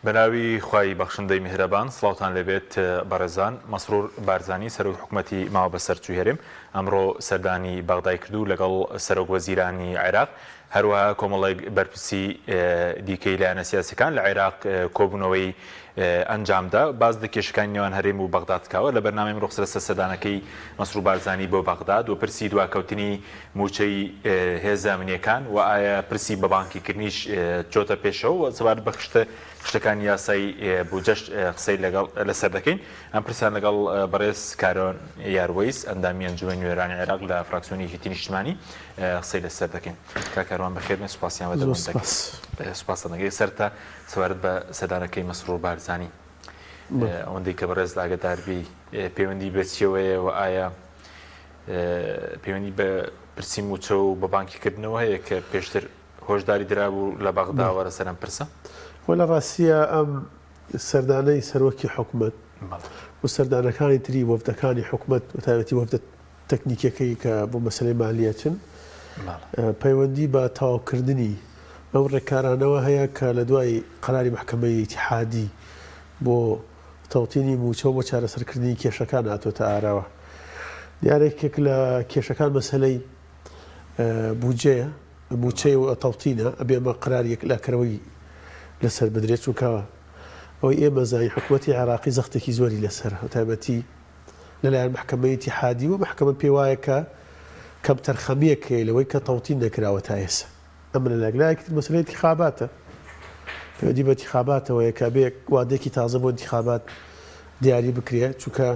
بەناوی خوای بەخشندەی میهرەبان سڵاوتان لێبێت بەڕێزان مەسرور بارزانی سەرۆکی حکومەتی ماوە بەسەرچووی هەرێم ئەمڕۆ سەردانی بەغدای کرد و لەگەڵ سەرۆک وەزیرانی عێراق هەروەها کۆمەڵێک بەرپرسی دیکەی لایەنە سیاسیەکان لە عێراق کۆبوونەوەی ئەنجامدا باس لە کێشەکانی نێوان هەرێم و بەغداد کراوە لە بەرنامەی ئەمڕۆ قسە لەسەر سەردانەکەی مەسرور بارزانی بۆ بەغداد و پرسی دواکەوتنی مووچەی هێزە ئەمنییەکان و ئایا پرسی بەبانکیکردنیش چۆتە پێشەوە و سەبارەت بە خشتە خشتەکانی یاسای بودجەش قسەی لەگەڵ لەسەر دەکەین. ئەم پرسیان لەگەڵ بەڕێز کارۆن یاروەیس ئەندامی ئەنجومەنی نوێنەرانی عێراق لە فراکسیۆنی یەکێتی نیشتمانی قسەی لەسەر دەکەین. کاک کاروان بەخێر بێن سوپاسیان بە زۆر سوپاس. سوپاستان دەکەین. سەرەتا سەبارەت بە سەردانەکەی مەسرور بارزانی ئەوەندەی کە بەڕێزت ئاگادار بی پەیوەندی بە چیەوەیە و ئایا پەیوەندی بە پرسی مووچە و بە بانکیکردنەوە هەیە کە پێشتر هۆشداری درابوو لە بەغداوە لەسەر ئەم پرسە؟ خۆ لە ڕاستییا ئەم سەردانەی سەرۆکی حکومەت و سەردانەکانی تری وەفدەکانی حکومەت بە تایبەتی وەفدە تەکنیکیەکەی کە بۆ مەسەلەی مالیە چن پەیوەندی بە تەواوکردنی ئەو ڕێکارانەوە هەیە کە لە دوای قەراری مەحکەمەی ئیتیحادی بۆ تەوتینی مووچە و بۆ چارەسەرکردنی کێشەکان هاتۆتە ئاراوە. دیارە یەکێک لە کێشەکان مەسەلەی بودجەیە، مووچەی و تەوتینە، ئەبێ ئەمە قەراری یەکلاکەرەوەی لەسەر بدرێت، چونکە ئەوەی ئێمە زانین حکوومەتی عێراقی زەختێکی زۆری لەسەرە، بەتایبەتی لەلایەن مەحکەمەی ئیتیحادی و مەحکەمە پێی وایە کە کەمتەرخەمییەک هەیە لەوەی کە تەوتین نەکراوە تا ئێستا. ئەمە لە لایەک، لایەکی تر مەسەلەی ئینتیخاباتە، پەیوەندی بە ئینتیخاباتەوەیە کە ئەبێ وادەیەکی تازە بۆ ئینتیخابات دیاری بکرێ، چونکە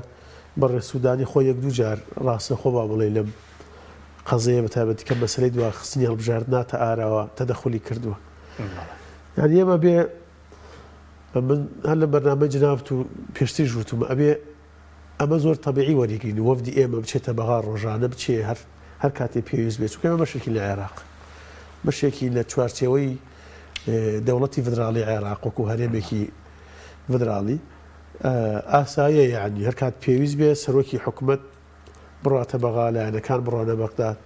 بەڕێز سودانی خۆی یەک دوو جار ڕاستەوخۆ با بڵێین لەم قەزیەیە بە تایبەتی کە مەسەلەی دواخستنی هەڵبژاردن هاتە ئاراوە تەدەخولی کردووە. یانی ئێمە بێ من هەر لە بەرنامەی جنابت و پێشتریش وتومە ئەبێ ئەمە زۆر تەبیعی وەریگرین وەفدی ئێمە بچێتە بەغا ڕۆژانە بچێ هەر هەر کاتێ پێویست بێت چونکە ئێمە بەشێکین لە عێراق بەشێکین لە چوارچێوەی دەوڵەتی فدراڵی عێراق وەکو هەرێمێکی فدراڵی ئاساییە یعنی هەر کات پێویست بێ سەرۆکی حکومەت بڕاتە بەغا لایەنەکان بڕۆنە بەغداد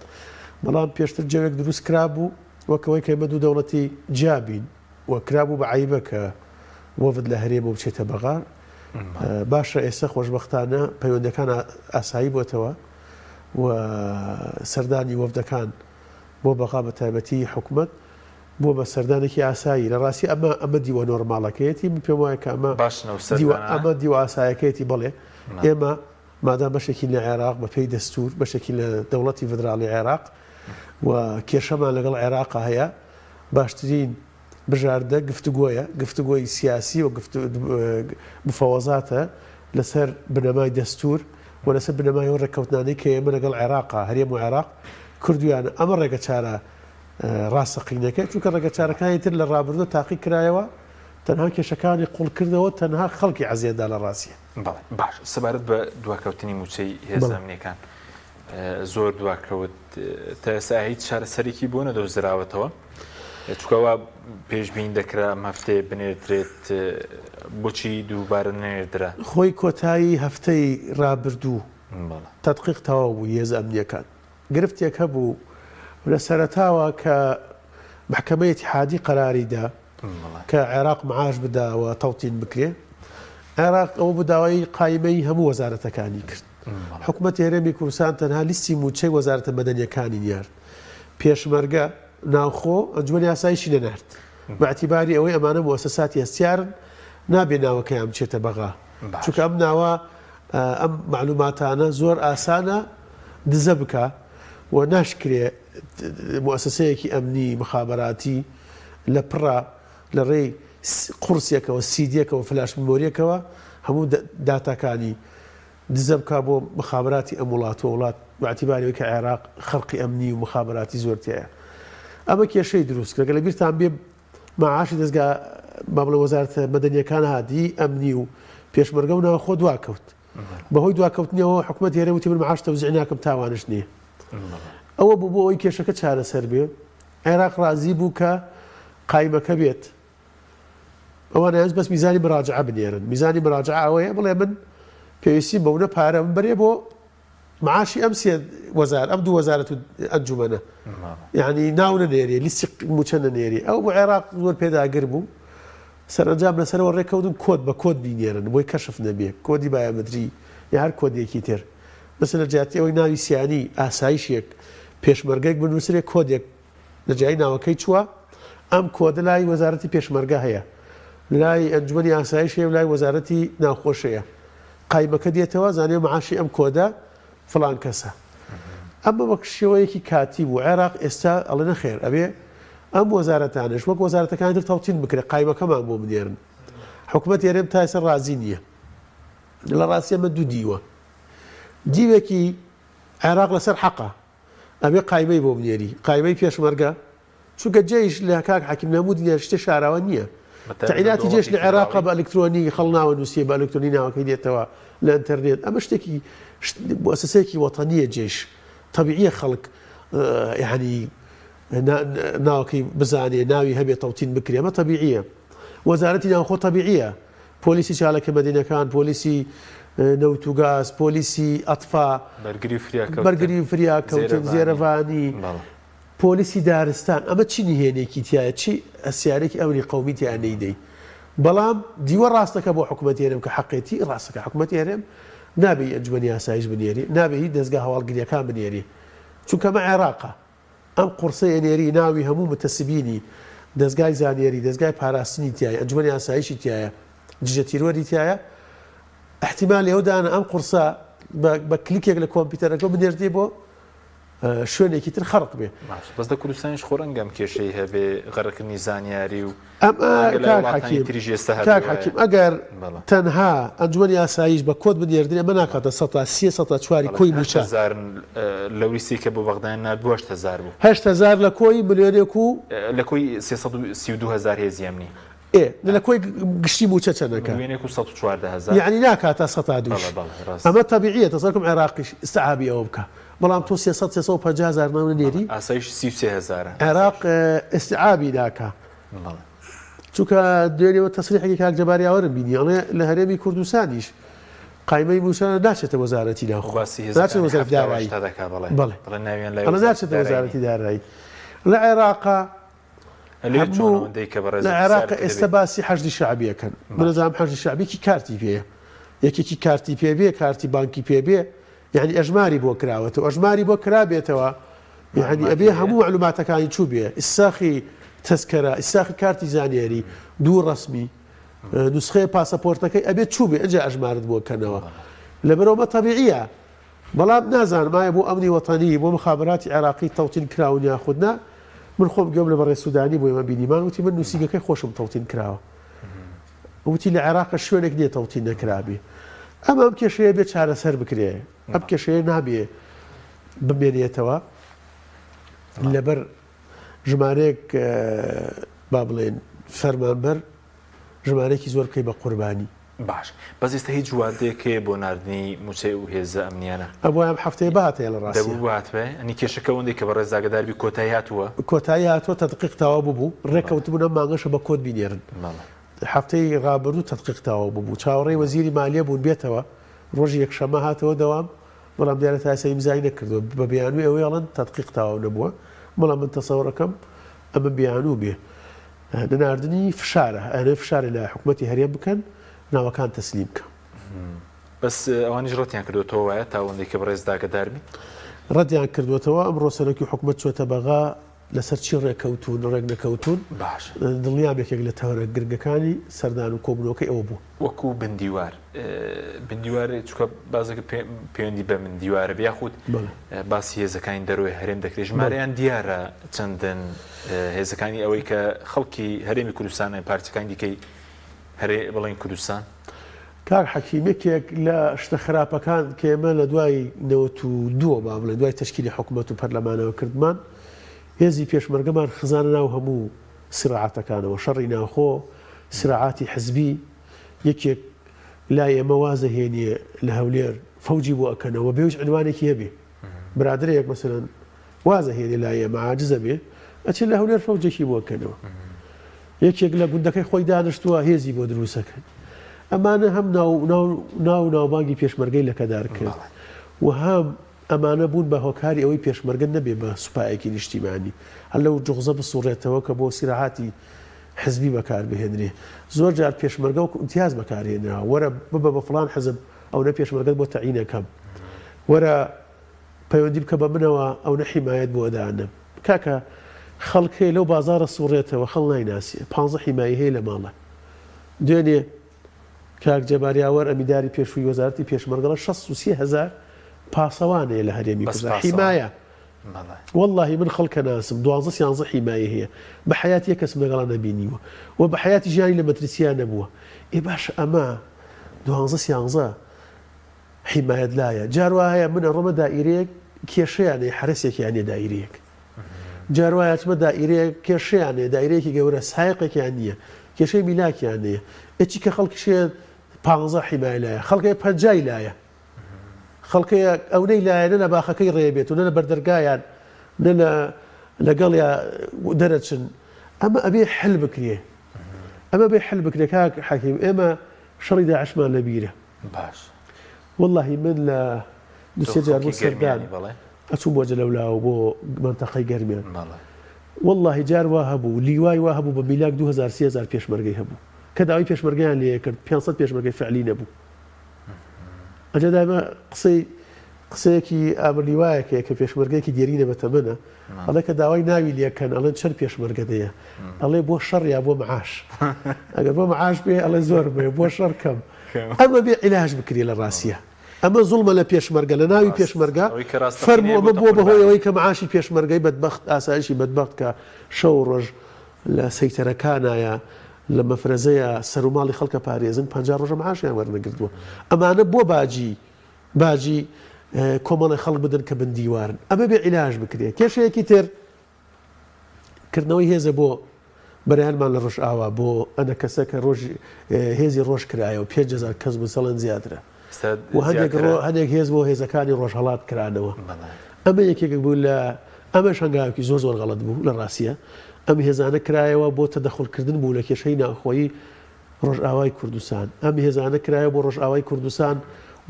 بەڵام پێشتر جەوێک دروست کرابوو وەکەوەی کە ئێمە دوو دەوڵەتی جیابین و کرابوو بە عەیبە کە وەفد لە هەرێمەوە بچێتە بەغا. باشە ئێستا خۆشبەختانە پەیوەندەکان ئاسایی بۆتەوە و سەردانی وەفدەکان بۆ بەغا بە تایبەتی حکومەت بووە بە سەردانێکی ئاسایی. لە ڕاستی ئەمە ئەمە دیوە نۆرماڵەکەیەتی من پێم وایە کە ئەمە دیوە ئەمە دیوە ئاسایەکەیەتی بەڵێ ئێمە مادام بەشێکین لە عێراق بە پێی دەستوور بەشێکین لە دەوڵەتی فدراڵی عێراق و کێشەمان لەگەڵ عێراقا هەیە باشترین بژاردە گفتوگۆیە، گفتوگۆی سیاسی و مفاوەزاتە لەسەر بنەمای دەستوور و لەسەر بنەمای ئەو ڕێککەوتنانەی کە ئێمە لەگەڵ عێراقا، هەرێم و عێراق، کردوویانە. ئەمە ڕێگەچارە ڕاستەقینەکەیە، چونکە ڕێگەچارەکانی تر لە ڕابردوو تاقی کرایەوە، تەنها کێشەکانی قووڵ کردەوە، تەنها خەڵکی عەزیەت دا لە ڕاستییا. بەڵێ باش، سەبارەت بە دواکەوتنی مووچەی هێزە ئەمنییەکان، زۆر دواکەوت تا ئێستا هیچ چارەسەرێکی بۆ نەدۆزراوەتەوە چونکە وا پێشبین دەکرا ئەم هەفتەیە بنێردرێت بۆچی دووبارە نەنێردرا؟ خۆی کۆتایی هەفتەی رابردوو تەدقیق تەواو بوو هێزە ئەمنییەکان گرفتێک هەبوو لە سەرەتاوە کە مەحکەمەی ئیتیحادی قەراری دا کە عێراق معاش بدا و تەوتین بکرێ عێراق ئەوە بوو داوای قایمەی هەموو وەزارەتەکانی کرد حکومەتی هەرێمی کوردستان تەنها لیستی مووچەی وەزارەتە مەدەنیەکانی نیارد پێشمەرگە ناوخۆ ئەنجومەنی ئاسایشی نەنارد بە ئیعتیباری ئەوەی ئەمانە موئەسەساتی هەستیارن نابێ ناوەکەیان بچێتە بەغا چونکە ئەم ناوە ئەم مەعلوماتانە زۆر ئاسانە دزە بکا و ناشکرێ موئەسەسەیەکی ئەمنی مخابەراتی لە پڕا لە ڕێی قوڕسێکەوە سیدیەکەوە فلاش میمۆریەکەوە هەموو داتاکانی دزە بکا بۆ مخابراتی ئەم وڵات و وڵات بە ئیعتیباری ئەوەی کە عێراق خەرقی ئەمنی و مخابراتی زۆر تیایە ئەمە کێشەی دروست کرد گەر لە بیرتان بێ معاشی دەزگا با بڵێ وەزارەتە مەدەنیەکان هات هی ئەمنی و پێشمەرگە و ناوخۆ دواکەوت بەهۆی دواکەوتنیەوە حکومەت هێرە وتی من معاش تەوزیع ناکەم تاوانش نییە ئەوە بوو بۆ ئەوەی کێشەکە چارەسەر بێ عێراق ڕازی بوو کە قایمەکە بێت ئەوان ئەیان بەس میزانی مراجعە بنێرن میزانی مراجعە ئەوەیە بڵێ من پێویستیم بەونە پارە من بەرێ بۆ معاشی ئەم سێ وەزار ئەم دوو وەزارەت و ئەنجومەنە یعنی ناو نەنێرێ لیستی موچە نەنێرێ ئەو بۆ عێراق زۆر پێداگر بوو. سەرەنجام لەسەرەوە ڕێککەوتن کۆد بە کۆد بینێرن بۆی کەشف نەبێ، کۆدی بایۆمەتری یا هەر کۆدێکی تر. مەسەلەن لە جیاتی ئەوەی ناوی سیانی ئاسایشێک، پێشمەرگەیەک بنووسرێ کۆدێک لە جیای ناوەکەی چووە، ئەم کۆدە لای وەزارەتی پێشمەرگە هەیە، لای ئەنجومەنی ئاسایش هەیە و لای وەزارەتی ناوخۆش هەیە. قایمەکە دێتەوە زانیوە معاشی ئەم کۆدە فڵان کەسە. ئەمە وەک شێوەیەکی کاتی بوو، عێراق ئێستا ئەڵێ نەخێر ئەبێ ئەم وەزارەتانەش وەک وەزارەتەکانی تر تەوتین بکرێ، قایمەکەمان بۆ بنێرن. حکومەتی هەرێم تا ئێستا ڕازی نییە. لە ڕاستی ئەمە دوو دیوە. دیوێکی عێراق لەسەر حەقە، ئەبێ قایمەی بۆ بنێری، قایمەی پێشمەرگە، چونکە جەیش لە کاک حەکیم لە هەموو دنیا شتێ شاراوە نییە. بەتایبەت لە تەعیناتی جەیش دەوڵەتی لە عێراقا فیدراڵی. بە ئەلکترۆنی خەڵ ناوە نووسیە بە ئەلکترۆنی ناوەکەی دێتەوە لە ئەنتەرنێت. ئەمە شتێکی موئەسەسەیەکی وەتەنییە جەیش. تەبیعیە خەڵک یانی ناوەکەی بزانێ، ناوی هەبێ تەوتین بکرێ. ئەمە تەبیعیە. وەزارەتی ناوخۆ تەبیعیە. پۆلیسی چالاکە مەدەنیەکان، پۆلیسی نەوت و گاز، پۆلیسی ئەتفا، بەرگری و فریاکەوتن، بەرگری و فریاکەوتن، زێرەڤانی. زێرەڤانی، بەڵێ. پۆلیسی دارستان، ئەمە چی نهێنێکی تیایە، چی هەستیارێکی ئەمنی قەومی تیایە نەیدەی. بەڵام دیوە ڕاستەکە بۆ حکومەتی هەرێم کە حەقێتی، ڕاستەکە حکومەتی هەرێم نابێ هی ئەنجومەنی ئاسایش بنێری، نابێ هی دەزگا هەواڵگرییەکان بنێری، چونکە ئەمە عێراقە. ئەم قوڕسەی ئەنێری ناوی هەموو متەسبینی دەزگای زانیاری، دەزگای پاراستنی تیایە، ئەنجومەنی ئاسایشی تیایە، دژە تیرۆری تیایە، ئیحتیمالی ئەوە دانە ئەم قوڕسە بە کلیکێک لە کۆمپیوتەرەکە بنێردرێ بۆ شوێنێکی تر خەڕق بێ. باشە بەس لە کوردستانیش خۆ ڕەنگە ئەم کێشەی هەبێ غەرقکردنی زانیاری و ئەمە ڕەنگە لای کاک وڵاتانی حەکیم تریش ئێستا هەبێ کاک وایە. حەکیم ئەگەر بەڵێ. تەنها ئەنجومەنی ئاسایش بە کۆد بنێردرێ ئەمە ناکاتە سەتا سێ سەتا چواری بەڵێ کۆی هەشت مووچە. هەزارن لەو لیستەی کە بۆ بەغدایان ناردبوو 8000 بوو. 8000 لە کۆی ملیۆنێک و. لە کۆی 332 هەزار هێزی ئەمنی. ئێ لە کۆی گشتی مووچە چەنەکە؟ ملیۆنێک و 114 هەزار. یەعنی ناکاتە سەتا دووش. بەڵێ بەڵێ ڕاستە. ئەمە تەبیعیە تەسەوەرکەم عێراقیش ئیستعابی ئەوە بکا. بەڵام تۆ 300 350 هەزار ناو بەڵێ نەنێری. ئاسایش 33 هەزارە عێراق ئاسایش. ئیستعابی ناکا. بەڵێ. چونکە دوێنێ تەسریحێکی کاک جەبار یاوەرم بینی ئەڵێ لە هەرێمی کوردستانیش قایمەی مووچە ناچێتە وەزارەتی ناوخۆ باسی ناچێتە هێزەکانی وەزارەتی حەفتا و دارایی هەشتا دەکا بەڵێ بەڵێ دەڵێ ناویان لای ئەڵێ وەزارەتی ناچێتە دارایی وەزارەتی نییە. دارایی لە عێراقا لەوێ چۆن هەموو ئەوەندەی کە لە بەڕێزت عێراق پرسیارت ئێستا کردبێ باسی حەشدی شەعبی ئەکەن من باشە ئەزانم حەشدی شەعبی کی کارتی پێیە یەکێکی کارتی پێ بێ کارتی بانکی پێ بێ یەعنی ئەژماری بۆ کراوەتەوە ئەژماری بۆ کرابێتەوە یەعنی مەعلوماتی ئەبێ هەیە؟ هەموو مەعلوماتەکانی چووبێ ئیساخی تەزکەرە ئیساخی کارتی زانیاری دوو ڕەسمی نوسخەیە پاسەپۆرتەکەی ئەبێ چووبێ ئەجا ئەژمارت بۆ کەنەوە لەبەرئەوە ئەمە تەبیعیە بەڵام نازانم ئایا بۆ ئەمنی وەتەنی بۆ مخابراتی عێراقی تەوتین کراون یاخود نا من خۆم گوێم لە بەڕێز سودانی بوو ئێمە بینیمان وتی من نووسینگەکەی خۆشم تەوتین کراوە وتی لە عێراق شوێنێک نییە تەوتین نەکرابێ. ئەم ئەم کێشەیە بێ چارەسەر بکرێ. ئەم کێشەیە نابێ بمێنێتەوە لەبەر ژمارەیەک با بڵێن فەرمانبەر ژمارەیەکی زۆر بکەی بە قوربانی. باش بەس ئێستا هیچ وادەیەک هەیە بۆ ناردنی مووچەی ئەو هێزە ئەمنیانە؟ ئەبوایە ئەم هەفتەیە بهاتایە لە ڕاستیا. دەبوو بهاتبایە؟ ئەنی کێشەکە ئەوەندەی کە بەڕێز ئاگەدار بی کۆتایی هاتووە؟ کۆتایی هاتووە تەدقیق تەواو ببوو، ڕێککەوتبوون ئەم مانگەشە بە کۆد بینێرن. هەفتەی ڕابردوو تەدقیق تەواو ببوو، چاوەڕێی وەزیری مالیە بوون بێتەوە، ڕۆژی یەکشەممە هاتەوە دەوام، بەڵام دیارە تا ئێستا ئیمزای نەکردووە، بە بیانووی ئەوەی ئەڵێن تەدقیق تەواو نەبووە، بەڵام من تەسەورەکەم ئەمە بیانوو بێ. نەناردنی فشارە، ئەیانەوێت فشارێ لە حکومەتی هەرێم بکەن ناوەکان تەسلیم بکە. بەس ئەوانیش ڕەتیان کردوەتەوە وایە تا ئەوەندەی کە بەڕێزت ئاگەدار بی؟ ڕەتیان کردوەتەوە، ئەمڕۆ سەرۆکی حکومەت چوەتە بەغا لەسەر چی ڕێکەوتوون ڕێک نەکەوتوون، باشە. دڵنیام یەکێک لە تەوەرە گرنگەکانی سەردان و کۆبوونەوەکەی ئەوە بووە. وەکو بندیوار بندیوار چونکە باسەکە پەیوەندی بە مندیوارە بێ یاخود باسی هێزەکانی دەرەوەی هەرێم دەکرێت ژمارەیان دیارە چەندن هێزەکانی ئەوەی کە خەڵکی هەرێمی کوردستان پارچەکانی دیکەی هەرێ بڵێن کوردستان. کاک حەکیم یەکێک لە شتە خراپەکان کە ئێمە لە دوای 92 با بڵێن دوای تەشکیلی حکومەت و پەرلەمانەوە کردمان هێزی پێشمەرگەمان خزانە ناو هەموو سیراعاتەکانەوە، شەڕی ناوخۆ، سیراعاتی حزبی، یەکێک لای ئێمە واز ئەهێنێ لە هەولێر فەوجی بۆ ئەکەنەوە بێ هیچ عنوانێکی هەبێ، برادەرێک مەسەلەن واز ئەهێنێ لای ئێمە عاجز ئەبێ ئەچێ لە هەولێر فەوجێکی بۆ ئەکەنەوە، یەکێک لە گوندەکەی خۆی دانیشتووە هێزی بۆ دروست ئەکەن. ئەمانە هەم ناو ناو ناوبانگی پێشمەرگەی لەکەدار کرد و هەم ئەمانە بوون بە هۆکاری ئەوەی پێشمەرگە نەبێ بە سوپایەکی نیشتیمانی، هەر لەو جوغزە بسوڕێتەوە کە بۆ سیراعاتی. حزبی بەکار بهێنرێ. زۆر جار پێشمەرگە وەکو ئیمتیاز بەکار هێنراوە. وەرە ببە بە فڵان حزب ئەونە پێشمەرگەت بۆ تەعین ئەکەم. وەرە پەیوەندی بکە بە منەوە ئەونە حیمایەت بۆ دانم. کاکە خەڵک هەیە لەو بازاڕە سوڕێتەوە خەڵ نایناسێ. پانزە حیمایی هەیە لە ماڵە. دوێنێ کاک جەبار یاوەر ئەمینداری پێشووی وەزارەتی پێشمەرگە ڵێ 63000 پاسەوان هەیە لە هەرێمی بەس کوردستان. پاسەوان. حیمایە. بەڵێ. وەڵاهی من خەڵکە ناسم دوانزە سیانزە حیمایەی هەیە بە حەیاتی یەک کەسم لەگەڵا نەبینیوە و بە حەیاتی ژیانی لە مەترسیا نەبووە ئێ باشە ئەمە دوانزە سیانزە حیمایەت لایە جار وا هەیە من ئەڕۆمە دائیرەیەک کێشەیان هەیە حەرەسێکیان نیە دائیرەیەک جار وایە ئەچمە دائیرەیەک کێشەیان هەیە دائیرەیەکی گەورە سایەقێکیان نییە کێشەی میلاکیان هەیە ئێ چی کە خەڵکیش هەیە پانزە حیمایە لایە خەڵک هەیە پەنجای لایە خەڵکەیە ئەونەی لایە نە لە باخەکەی ڕێ بێت و نە لە بەردەرگایان نە لە لەگەڵیا دەرەچن ئەمە ئەبێ حل بکرێ ئەمە بێ حل بکرێ کاک حەکیم ئێمە شەڕی داعشمان لە بیرە باش واللهی من لە تۆ دوسێ جار بۆ خەڵکی سەردان گەرمیانی بەڵێ ئەچوم بۆ جەلەولاوە بۆ مەنتەقەی گەرمیان بەڵێ واللهی جار وا هەبوو لیوای وا هەبوو بە میلاک 2000 3000 پێشمەرگەی هەبوو کە داوای پێشمەرگەیان لێ کرد 500 پێشمەرگەی فعلی نەبوو ئەجا دایمە قسەی قسەیەکی ئامر لیوایەک هەیە کە پێشمەرگەیەکی دێرینە بە تەمەنە ئەڵێ کە داوای ناوی لێکەن ئەڵێن چەند پێشمەرگە دەیە ئەڵێ بۆ شەڕ یا بۆ معاش ئەگەر بۆ معاش بێ ئەڵێ زۆر بێ بۆ شەڕ کەم ئەمە بێ عیلاج بکرێ لە ڕاستیە ئەمە زوڵمە لە پێشمەرگە لە ناوی پێشمەرگە فەرموو ئەمە بووە بەهۆی ئەوەی کە معاشی پێشمەرگەی بەدبەخت ئاسایشی بەدبەخت کە شەو ڕۆژ لە سەیتەرەکانایە لە مەفرەزەیە سەروماڵی خەڵکە پارێزن 50 ڕۆژە معاشیان وەرنەگرتووە ئەمانە بۆ باجی باجی کۆمەڵی خەڵک بدەن کە بن دیوارن ئەمە بێ عیلاج بکرێت کێشەیەکی تر کردنەوەی هێزە بۆ بەرایانمان لە ڕۆژئاوا بۆ ئەنەکەسە کە ڕۆژ هێزی ڕۆژ کرایەوە 5000 کەس بوو زیاترە و هەندێک ڕۆ هەندێک هێز بۆ هێزەکانی ڕۆژهەڵات کرانەوە ئەمە یەکێک بوو لە ئەمەش هەنگاوێکی زۆر زۆر غەڵەت بوو لە ڕاستیە ئەم هێزانە کرایەوە بۆ تەدەخولکردن بوو لە کێشەی ناوخۆیی ڕۆژئاوای کوردستان ئەم هێزانە کرایەوە بۆ ڕۆژئاوای کوردستان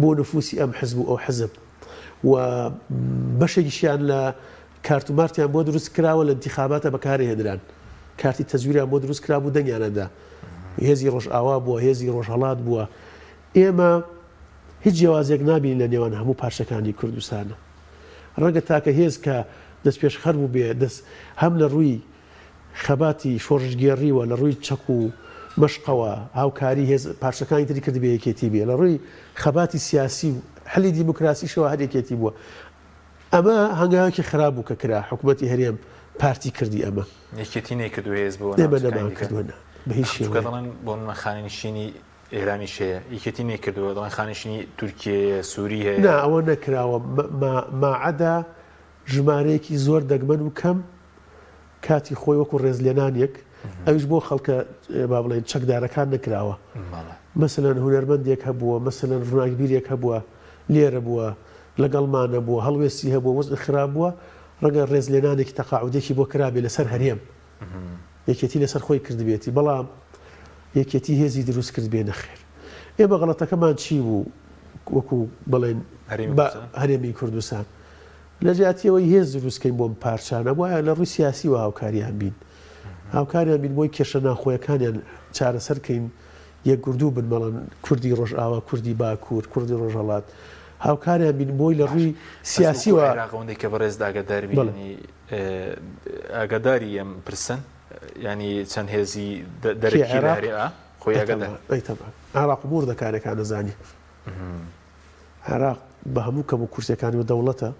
بۆ نفوسی ئەم حزب و ئەو حزب و بەشێکیشیان لە کارت و مارتیان بۆ دروست کراوە لە انتخاباتە بەکارهێنران کارتی تەزویریان بۆ دروست کرابوو دەنگیان ئەدا هێزی ڕۆژئاوا بووە هێزی ڕۆژهەڵات بووە ئێمە هیچ جیاوازیەک نابینین لە نێوان هەموو پارچەکانی کوردستانە ڕەنگە تاکە هێز کە دەستپێشخەر بووبێ دەست هەم لە ڕووی خەباتی شۆڕشگێڕیوە لە ڕووی چەک و مەشقەوە هاوکاری هێز پارچەکانی تری کردبێ یەکێتی بێ لە ڕووی خەباتی سیاسی و حلی دیموکراسیشەوە هەر یەکێتی بووە ئەمە هەنگاوێکی خراپ بوو کە کرا حکومەتی هەرێم پارتی کردی ئەمە. یەکێتی نەیکردووە هێز بۆ ئێمە ناوچەکانی نەمان دیکە؟ کردووە نا بە هیچ چونکە شێوەیەک. دەڵێن بۆ نمونە خانەنشینی ئێرانیش هەیە یەکێتی نەیکردووە دەڵێن خانەنشینی تورکیە هەیە سوری هەیە. نا ئەوە نەکراوە ماعەدا ژمارەیەکی زۆر دەگمەن و کەم کاتی خۆی وەکو ڕێزلێنانێک ئەویش بۆ خەڵکە با بڵێین چەکدارەکان نەکراوە مەسەلەن هونەرمەندێک هەبووە مەسەلەن ڕووناکبیرێک هەبووە لێرە بووە لەگەڵمانە بووە هەڵوێستی هەبووە وەزعی خراپ بووە ڕەنگە ڕێزلێنانێکی تەقاعودێکی بۆ کرابێ لەسەر هەرێم یەکێتی لەسەر خۆی کردبێتی بەڵام یەکێتی هێزی دروست کردبێ نەخێر ئێمە غەڵەتەکەمان چی بوو وەکو بڵێن هەرێمی کوردستان لە جیاتی ئەوەی هێز دروست کەین بۆم پارچانە وایە لە ڕووی سیاسیوە هاوکاریان بین هاوکاریان بین بۆی کێشە ناخۆیەکانیان چارەسەر کەین یەکگردوو بن بەڵام کوردی ڕۆژئاوا کوردی باکوور کوردی ڕۆژهەڵات هاوکاریان بین بۆی لە ڕووی سیاسیوە عێراق ئەوەندەی کە بەڕێزت ئاگادار بی بەڵێ. یانی ئاگاداری ئەم پرسەن یانی چەند هێزی کێ دەرەکی لە عێراق هەرێ ئا خۆی ئەی ئاگادار تەبعەن ئەی تەبعەن عێراق و موردەکانەکان ئەزانی عێراق بە هەموو کەم و کورتیەکانی دەوڵەتە،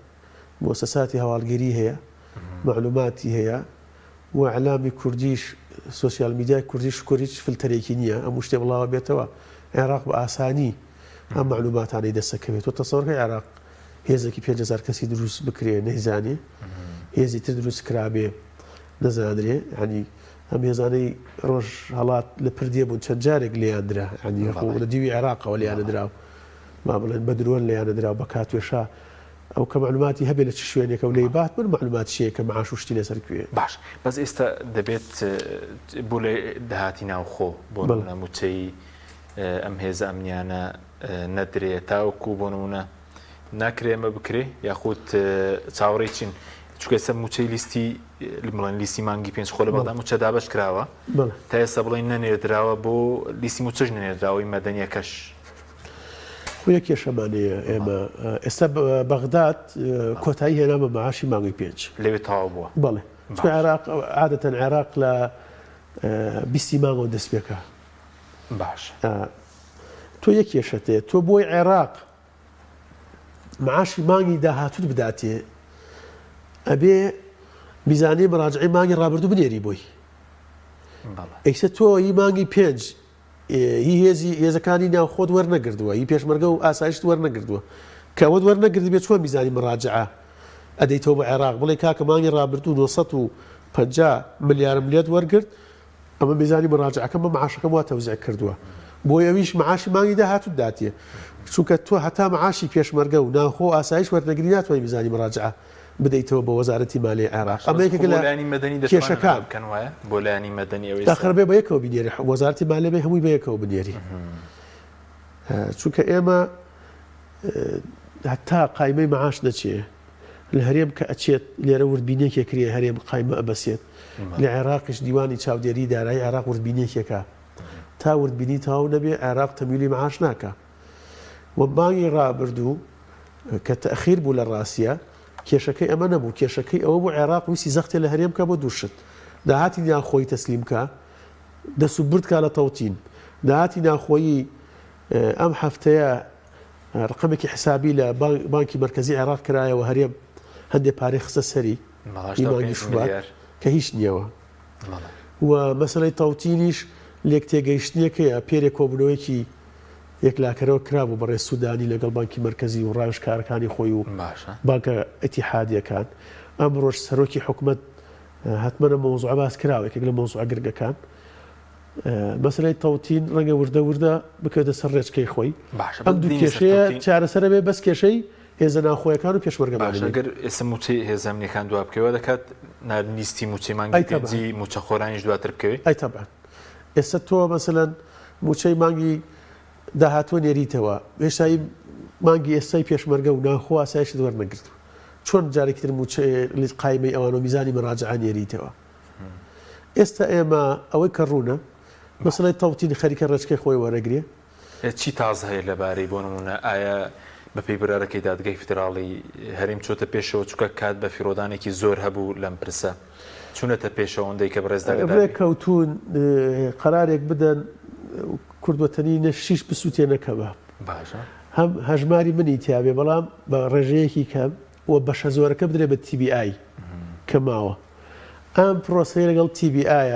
موسەساتی هەواڵگری هەیە، مەعلوماتی هەیە و ئیعلامی کوردیش سۆسیال میدیای کوردی شکر هیچ فلتەرێکی نییە، هەموو شتێ بڵاوە بێتەوە، عێراق بە ئاسانی ئەم مەعلوماتانەی دەستەکەوێت. تۆ تەسەوەرکەی عێراق هێزێکی 5000 کەسی دروست بکرێ نەیزانێ، هێزی تر دروست کرابێ نەزانرێ، یانی ئەم هێزانەی ڕۆژهەڵات لە پردێ بوون چەند جارێک لێیان درا، یانی خۆ لە دیوی عێراقەوە لێیان درا و با بڵێن بە درۆن لێیان درا و بە کاتوێشا ئەو کە مەعلوماتی هەبێ لە چ شوێنێکە و لێی بات من مەعلومات چییە کە معاش و شتی لەسەر کوێیە. باش بەس ئێستا دەبێت بۆ لە داهاتی ناوخۆ بۆ نمونە موچەی ئەم هێزە ئەمنیانە نەدرێ تاوەکو بۆ نمونە ناکرێ ئەمە بکرێ یاخود چاوەڕێی چین؟ چونکە ئێستا مووچەی لیستی بڵێن لیستی مانگی پێنج خۆ لە بەغدا مووچە دابەش کراوە تا ئێستا بڵێن نەنێردراوە بۆ لیستی مووچەش نەنێردراوەی مەدەنیەکەش. خۆ یەک کێشەمان هەیە ئێمە ئێستا بەغداد کۆتایی هێنا بە معاشی مانگی پێنج لەوێ تەواو بووە. بەڵێ چونکە عێراق عادەتەن عێراق لە بیستی مانگەوە دەست پێکا. باش تۆ یەک کێشەت هەیە تۆ بۆی عێراق معاشی مانگی داهاتوت بداتێ ئەبێ میزانیە مراجعەی مانگی ڕابردوو بنێری بۆی ئەیسە تۆ ی مانگی پێنج هی هێزی هێزەکانی ناوخۆت وەرنەگردووە هی پێشمەرگە و ئاسایشت وەرنەگردووە کە ئەوەت وەرنەگرد بێ چۆن میزانی مراجعە ئەدەیتەوە بە عێراق بڵێ کاکە مانگی ڕابردوو 950 ملیارم لێت وەرگرت ئەمە میزانی مراجعەکەمە معاشەکەم وا تەوزیع کردووە بۆیە ئەویش معاشی مانگی داهاتوت داتێ چونکە تۆ هەتا معاشی پێشمەرگە و ناوخۆ و ئاسایش وەرنەگری ناتوانانی میزانی مراجعە بدەیتەوە بە وەزارەتی مالیەی عێراق ئەمە یەکێکە لە کێشەکان بۆ لایەنی مەدەنی ئەوەی ئاخر بێ بە یەکەوە بینێری وەزارەتی مالیە بێ هەمووی بە یەکەوە بنێری چونکە ئێمە هەتا قایمەی معاش نەچێ لە هەرێم کە ئەچێت لێرە وردبینیەکی کرێ هەرێم قایمە ئەبەسێت لە عێراقیش دیوانی چاودێری دارایی عێراق وردبینیەکێکە تا وردبینی تەواو نەبێ عێراق تەمویلی معاش ناکا و مانگی ڕابردوو کە تەخیر بوو لە ڕاستە کێشەکەی ئەمە نەبوو کێشەکەی ئەوە بوو عێراق ویستی زەختێ لە هەرێم کە بۆ دوو شت داهاتی ناخۆی تەسلیم کە دەست و برد کا لە تەوتین داهاتی ناخۆیی ئەم هەفتەیە ڕقەمێکی حسابی لە بانکی مەرکەزی عێراق کرایەوە هەرێم هەندێ پارەی خستە سەری ی مانگی شوبات کە هیچ نییەوە و مەسەلەی تەوتینیش لێک تێگەیشتنێکەیە پێرێ کۆبوونەوەیەکی یەکلاکەرەوە کرابوو بەڕێز سودانی لەگەڵ بانکی مەرکەزی و ڕاوێژکارەکانی خۆی و بانکە ئیتیحادیەکان ئەمڕۆش سەرۆکی حکومەت هەتمەنە مەوزوعە باس کراوە یەکێک لە مەوزوعە گرنگەکان مەسەلەی تەوتین ڕەنگە وردە وردە بکەوێتە سەر ڕێچکەی خۆی. باشە ئەم دوو کێشەیە چارەسەرە بێ بەس کێشەی هێزە ناوخۆیەکان و پێشمەرگە باشە گەر ئێستا مووچەی هێزە ئەمنیەکان دوا بکەوێ دەکات ناردنی لیستی مووچەی مانگی پێنجی مووچەخۆرانیش دواتر بکەوێ؟ ئەی تەبعەن ئێستا تۆ مەسەلەن مووچەی مانگی داهاتوو نێریتەوە هێشتا مانگی ئێستای پێشمەرگە و ناوخۆ ئاسایشت وەرنەگرتووە چۆن جارێکی تر مووچەی قایمەی ئەوان و میزانی مەراجعە نێریتەوە؟ ئێستا ئێمە ئەوەی کە ڕوونە مەسەلەی تەوتین خەریکە ڕێچکەی خۆی وەرەگرێ. چی تازە هەیە لەبارەی بۆ نموونە ئایا بەپێی بڕیارەکەی دادگای فیدراڵی هەرێم چۆتە پێشەوە چونکە کات بە فیڕۆدانێکی زۆر هەبوو لەم پرسە چوونەتە پێشەوە ئەوەندەی کە بەڕێز داگەدار بی؟ ڕێککەوتوون قەرارێک بدەن کوردوەتەنی نە شیش بسووتێ نە کەباب باشە. هەم هەژماری منی تیابێ بەڵام بە ڕێژەیەکی کەم و بەشە زۆرەکە بدرێ بە TBI کە ماوە. ئەم پرۆسەیە لەگەڵ TBI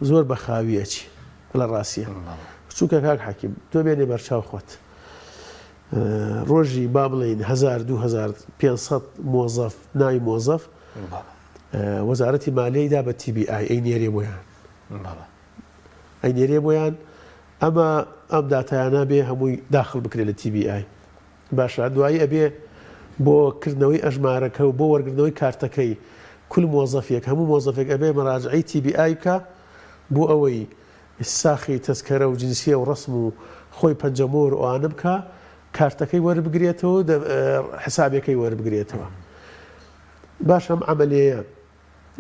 زۆر بە خاوی ئەچی لە ڕاستیە. چونکە کاک حەکیم تۆ بێنێ بەرچاو خۆت ڕۆژی با بڵێین 1000 2000 500 مۆزەف ناوی مۆزەف وەزارەتی مالیەی دا بە TBI ئەی نێرێ بۆیان ئەی نێرێ بۆیان ئەمە ئەم داتایانە بێ هەمووی داخل بکرێت لە TBI باشە دوایی ئەبێ بۆ کردنەوەی ئەژمارەکە و بۆ وەرگرتنەوەی کارتەکەی کول مۆزەفێک هەموو مۆزەفێک ئەبێ مەراجعەی TBI بکا بۆ ئەوەی ساخی تەزکەرە و جنسیە و ڕەسم و خۆی پەنجەمۆر و ئەوانە بکا کارتەکەی وەربگرێتەوە و حسابەکەی وەربگرێتەوە باشە ئەم عەمەلیەیە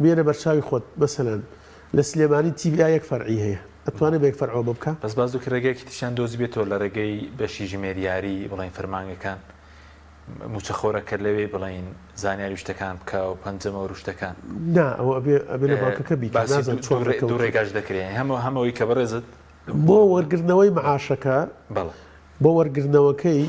بێنە بەرچاوی خۆت مەسەلەن لە سلێمانی TBI یەک فەرعی هەیە ئەتوانێ بە یەک فەرع ئەمە بکا؟ بەس باس دوکی ڕێگایەکی تریشیان دۆزیبێتەوە لە ڕێگەی بەشی ژمێریاری بڵێین فەرمانگەکان موچەخۆرەکە لەوێ بڵێین زانیاری شتەکان بکا و پەنجەمۆر و شتەکان. نا ئەوە ئەبێ ئەبێ لە بانکەکە بیکا باسی نازانم چۆن دوو ڕێکەوتوون. ڕێگاش دەکرێ هەم هەم ئەوەی کە بەڕێزت بۆ وەرگرتنەوەی مەعاشەکە بەڵێ. بۆ وەرگرتنەوەکەی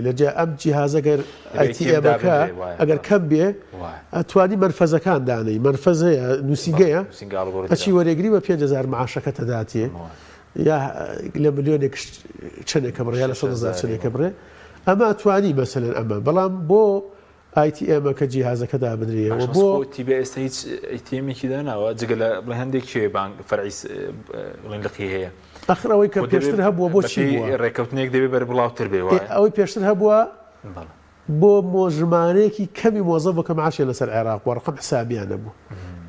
لە جیا ئەم جیهازە گەر دەبێ ئەی تی ئەی تی ئێم ئێمەکە دابنرێ وایە ئەگەر بەڵێ کەم بێ وایە. ئەتوانی مەنفەزەکان دانێی مەنفەز هەیە بەڵێ نووسینگەیە نووسینگە ئاڵوگۆڕی ئەچی دراو. وەرێگری بە 5000 معاشەکەت ئەداتێ وایە. یا لە ملیۆنێک چەندێکە بڕێ یا لە 100 هەزار 6000 چەندێکە بڕێ ئەمە ئەتوانی مەسەلەن ئەمە بەڵام بۆ ئای تی ئێمەکە جیهازەکە دابنرێ و باشە بەس بۆ خۆ تیبە ئێستا هیچ ئەی تی ئێمێکی داناوە جگە لە بڵێ هەندێک کوێ بانک فەرعی بڵێن لقی هەیە ئەخر ئەوەی کە خۆ دەبێ پێشتر هەبووە بۆ چی بەپێی بووە؟ ڕێکەوتنێک دەبێ بەربڵاوتر بێ ئێ وایە؟ ئەوەی پێشتر هەبووە بەڵێ. بۆ مۆ ژمارەیەکی کەمی مۆزەف بوو کە معاشیان لەسەر عێراق بووە ڕەقەم حسابیان نەبوو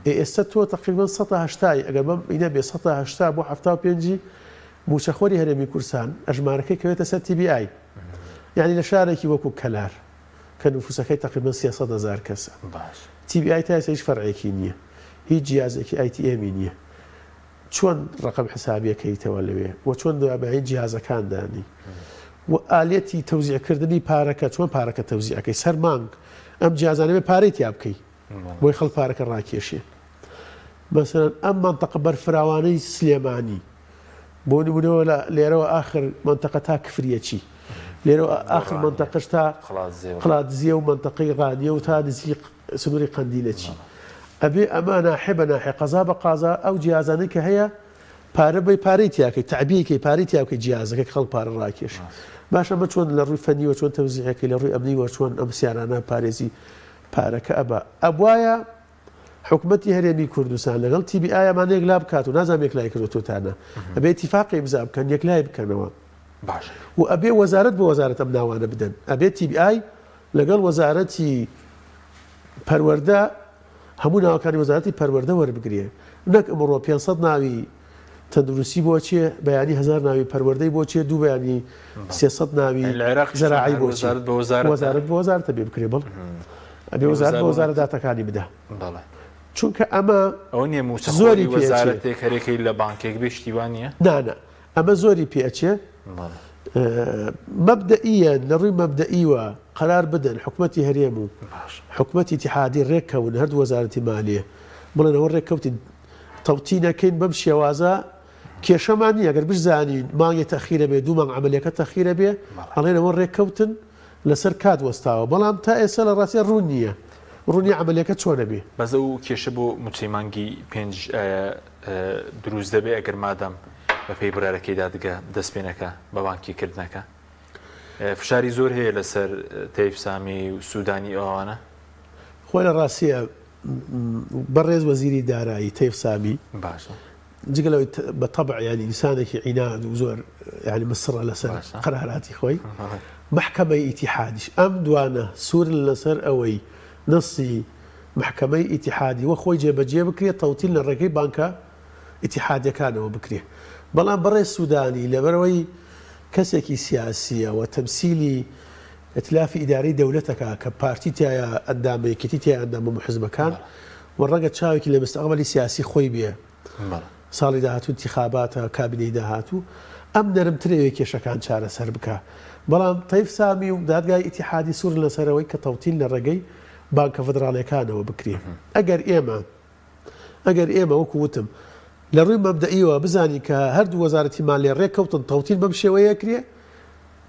ئێ ئێستا تۆ تەقریبەن سەتا هەشتای ئەگەر بەم ئینە بێ سەتا هەشتا بۆ حەفتا و پێنجی مووچەخۆری هەرێمی کوردستان ئەژمارەکەی کەوێتە سەر TBI یانی لە شارێکی وەکوو کەلار کە نفوسەکەی تەقریبەن 300 هەزار کەسە. باش. TBI تا ئێستا هیچ فەرعێکی نییە، هیچ جیازێکی ATM ی نییە. چۆن ڕەقەم حسابی ئەکەیتەوە لەوێ و چۆن دوابایی جیهازەکان دانی و ئالیەتی تەوزیع کردنی پارەکە چۆن پارەکە تەوزیع ئەکەی سەر مانگ ئەم جیازانە بێ پارەی تیا بکەی بۆی خەڵک پارەکە ڕاکێشێ مەسەلەن ئەم مەنتەقە بەرفراوانەی سلێمانی بۆ نمونەوە لە لێرەوە ئاخر مەنتەقە تا کفریە چی لێرەوە ئاخر مەنتەقەش تا قڵادزیە و مەنتەقەی ڕانیە و تا نزیک سنوری قەندیلە چی ئەبێ ئەمە ناحێ بە ناحێ قەزا بە قازا ئەو جیازانەی کە هەیە پارە بەی پارەی تیاکەی تەعبیەی کەی پارەی تیا بکەی جیازەکە کە خەڵک پارە ڕاکێشی باشە ئەمە چۆن لە ڕووی فەنیوە چۆن تەوزیعەکەی لە ڕووی ئەمنیوە چۆن ئەم سیارانە پارێزی پارەکە ئەبا ئەبوایە حکومەتی هەرێمی کوردستان لەگەڵ TBI ئەمانە یەکلا بکات و نازانم یەکلای کردووە تا نا ئەبێ ئیتیفاق ئیمزا بکەن یەکلای بکەنەوە باش و ئەبێ وەزارەت بۆ وەزارەت ئەم ناوانە بدەن ئەبێ TBI لەگەڵ وەزارەتی پەروەردە هەموو ناوەکانی وەزارەتی پەروەردە وەربگرێ نەک ئمڕۆ 500 ناوی تەندروستی بۆ چێ بەیانی هزار ناوی پەروەردەی بۆ چێ دوو بەیانی 300 ناوی لە عێراق زەراعی بۆ چێ وەزارەت بە وەزارەت وەزارەت بۆ وەزارەتە بێ بکرێ بەڵێ ئەبێ وەزارەت بۆ وەزارەت داتاکانی بدا بەڵێ چونکە ئەمە ئەوە نییە مووچە زۆری خۆری پێ ئەچێ. وەزارەتێک هەرێکەی لە بانکێک بێ شتی وا نییە نا نا ئەمە زۆری پێ ئەچێ مەبدەئیەن لە ڕووی مەبدەئیوە قەرار بدەن حکومەتی هەرێم و حکومەتی ئیتیحادی ڕێککەون هەردوو وەزارەتی مالیە بڵێن ئەوە ڕێککەوتین تەوتینەکەین بەم شێوازە کێشەمان نییە گەر بشزانین مانگێ تەخیرە بێ دوو مانگ عەمەلیەکە تەخیرە بێ ئەڵێن ئەوە ڕێککەوتن لەسەر کات وەستاوە بەڵام تا ئێستا لە ڕاستیا ڕوون نییە ڕوون نییە عەمەلیەکە چۆنە بێ. بەس ئەو کێشە بۆ موچەی مانگی پێنج دروست دەبێ ئەگەر مادام بەپێی بڕیارەکەی دادگە دەست پێ نەکا بە بانکی کردنەکە فشاری زۆر هەیە لەسەر تەیف سامی و سودانی ئەوانە. خۆی لە ڕاستیە بەڕێز وەزیری دارایی تەیف سامی باشە جگە لەوەی بە تەبع یانی ئینسانێکی عیناد و زۆر یانی مسڕە لەسەر قەراراتی خۆی مەحکەمەی ئیتیحادیش ئەم دوانە سوورن لەسەر ئەوەی نەسی مەحکەمەی ئیتیحادی وەک خۆی جێبەجێ بکرێت تەوتین لە ڕێگەی بانکە ئیتیحادیەکانەوە بکرێت بەڵام بەڕێز سودانی لەبەرئەوەی کەسێکی سیاسیە و تەمسیلی ئیتلافی ئیدارەی دەولەتەکە کە پارتی تیایا ئەندامە یەکێتی تیایا ئەندامە هەموو حزبەکان و ڕەنگە چاوێکی لە مستەقبەلی سیاسی خۆی بێ ساڵی داهاتوو ئینتیخاباتە کابینەی داهاتوو ئەم نەرمترە وێ کێشەکان چارەسەر بکا بەڵام تەیف سامی و دادگای ئیتیحادی سوورن لەسەر ئەوەی کە تەوتین لە ڕێگەی بانکە فدراڵیەکانەوە بکرێ ئەگەر ئێمە ئەگەر ئێمە وەکو وتم لە ڕووی مەبدەئیەوە بزانین کە هەردوو وەزارەتی مالیە ڕێککەوتن تەوتین بەم شێوەیە کرێ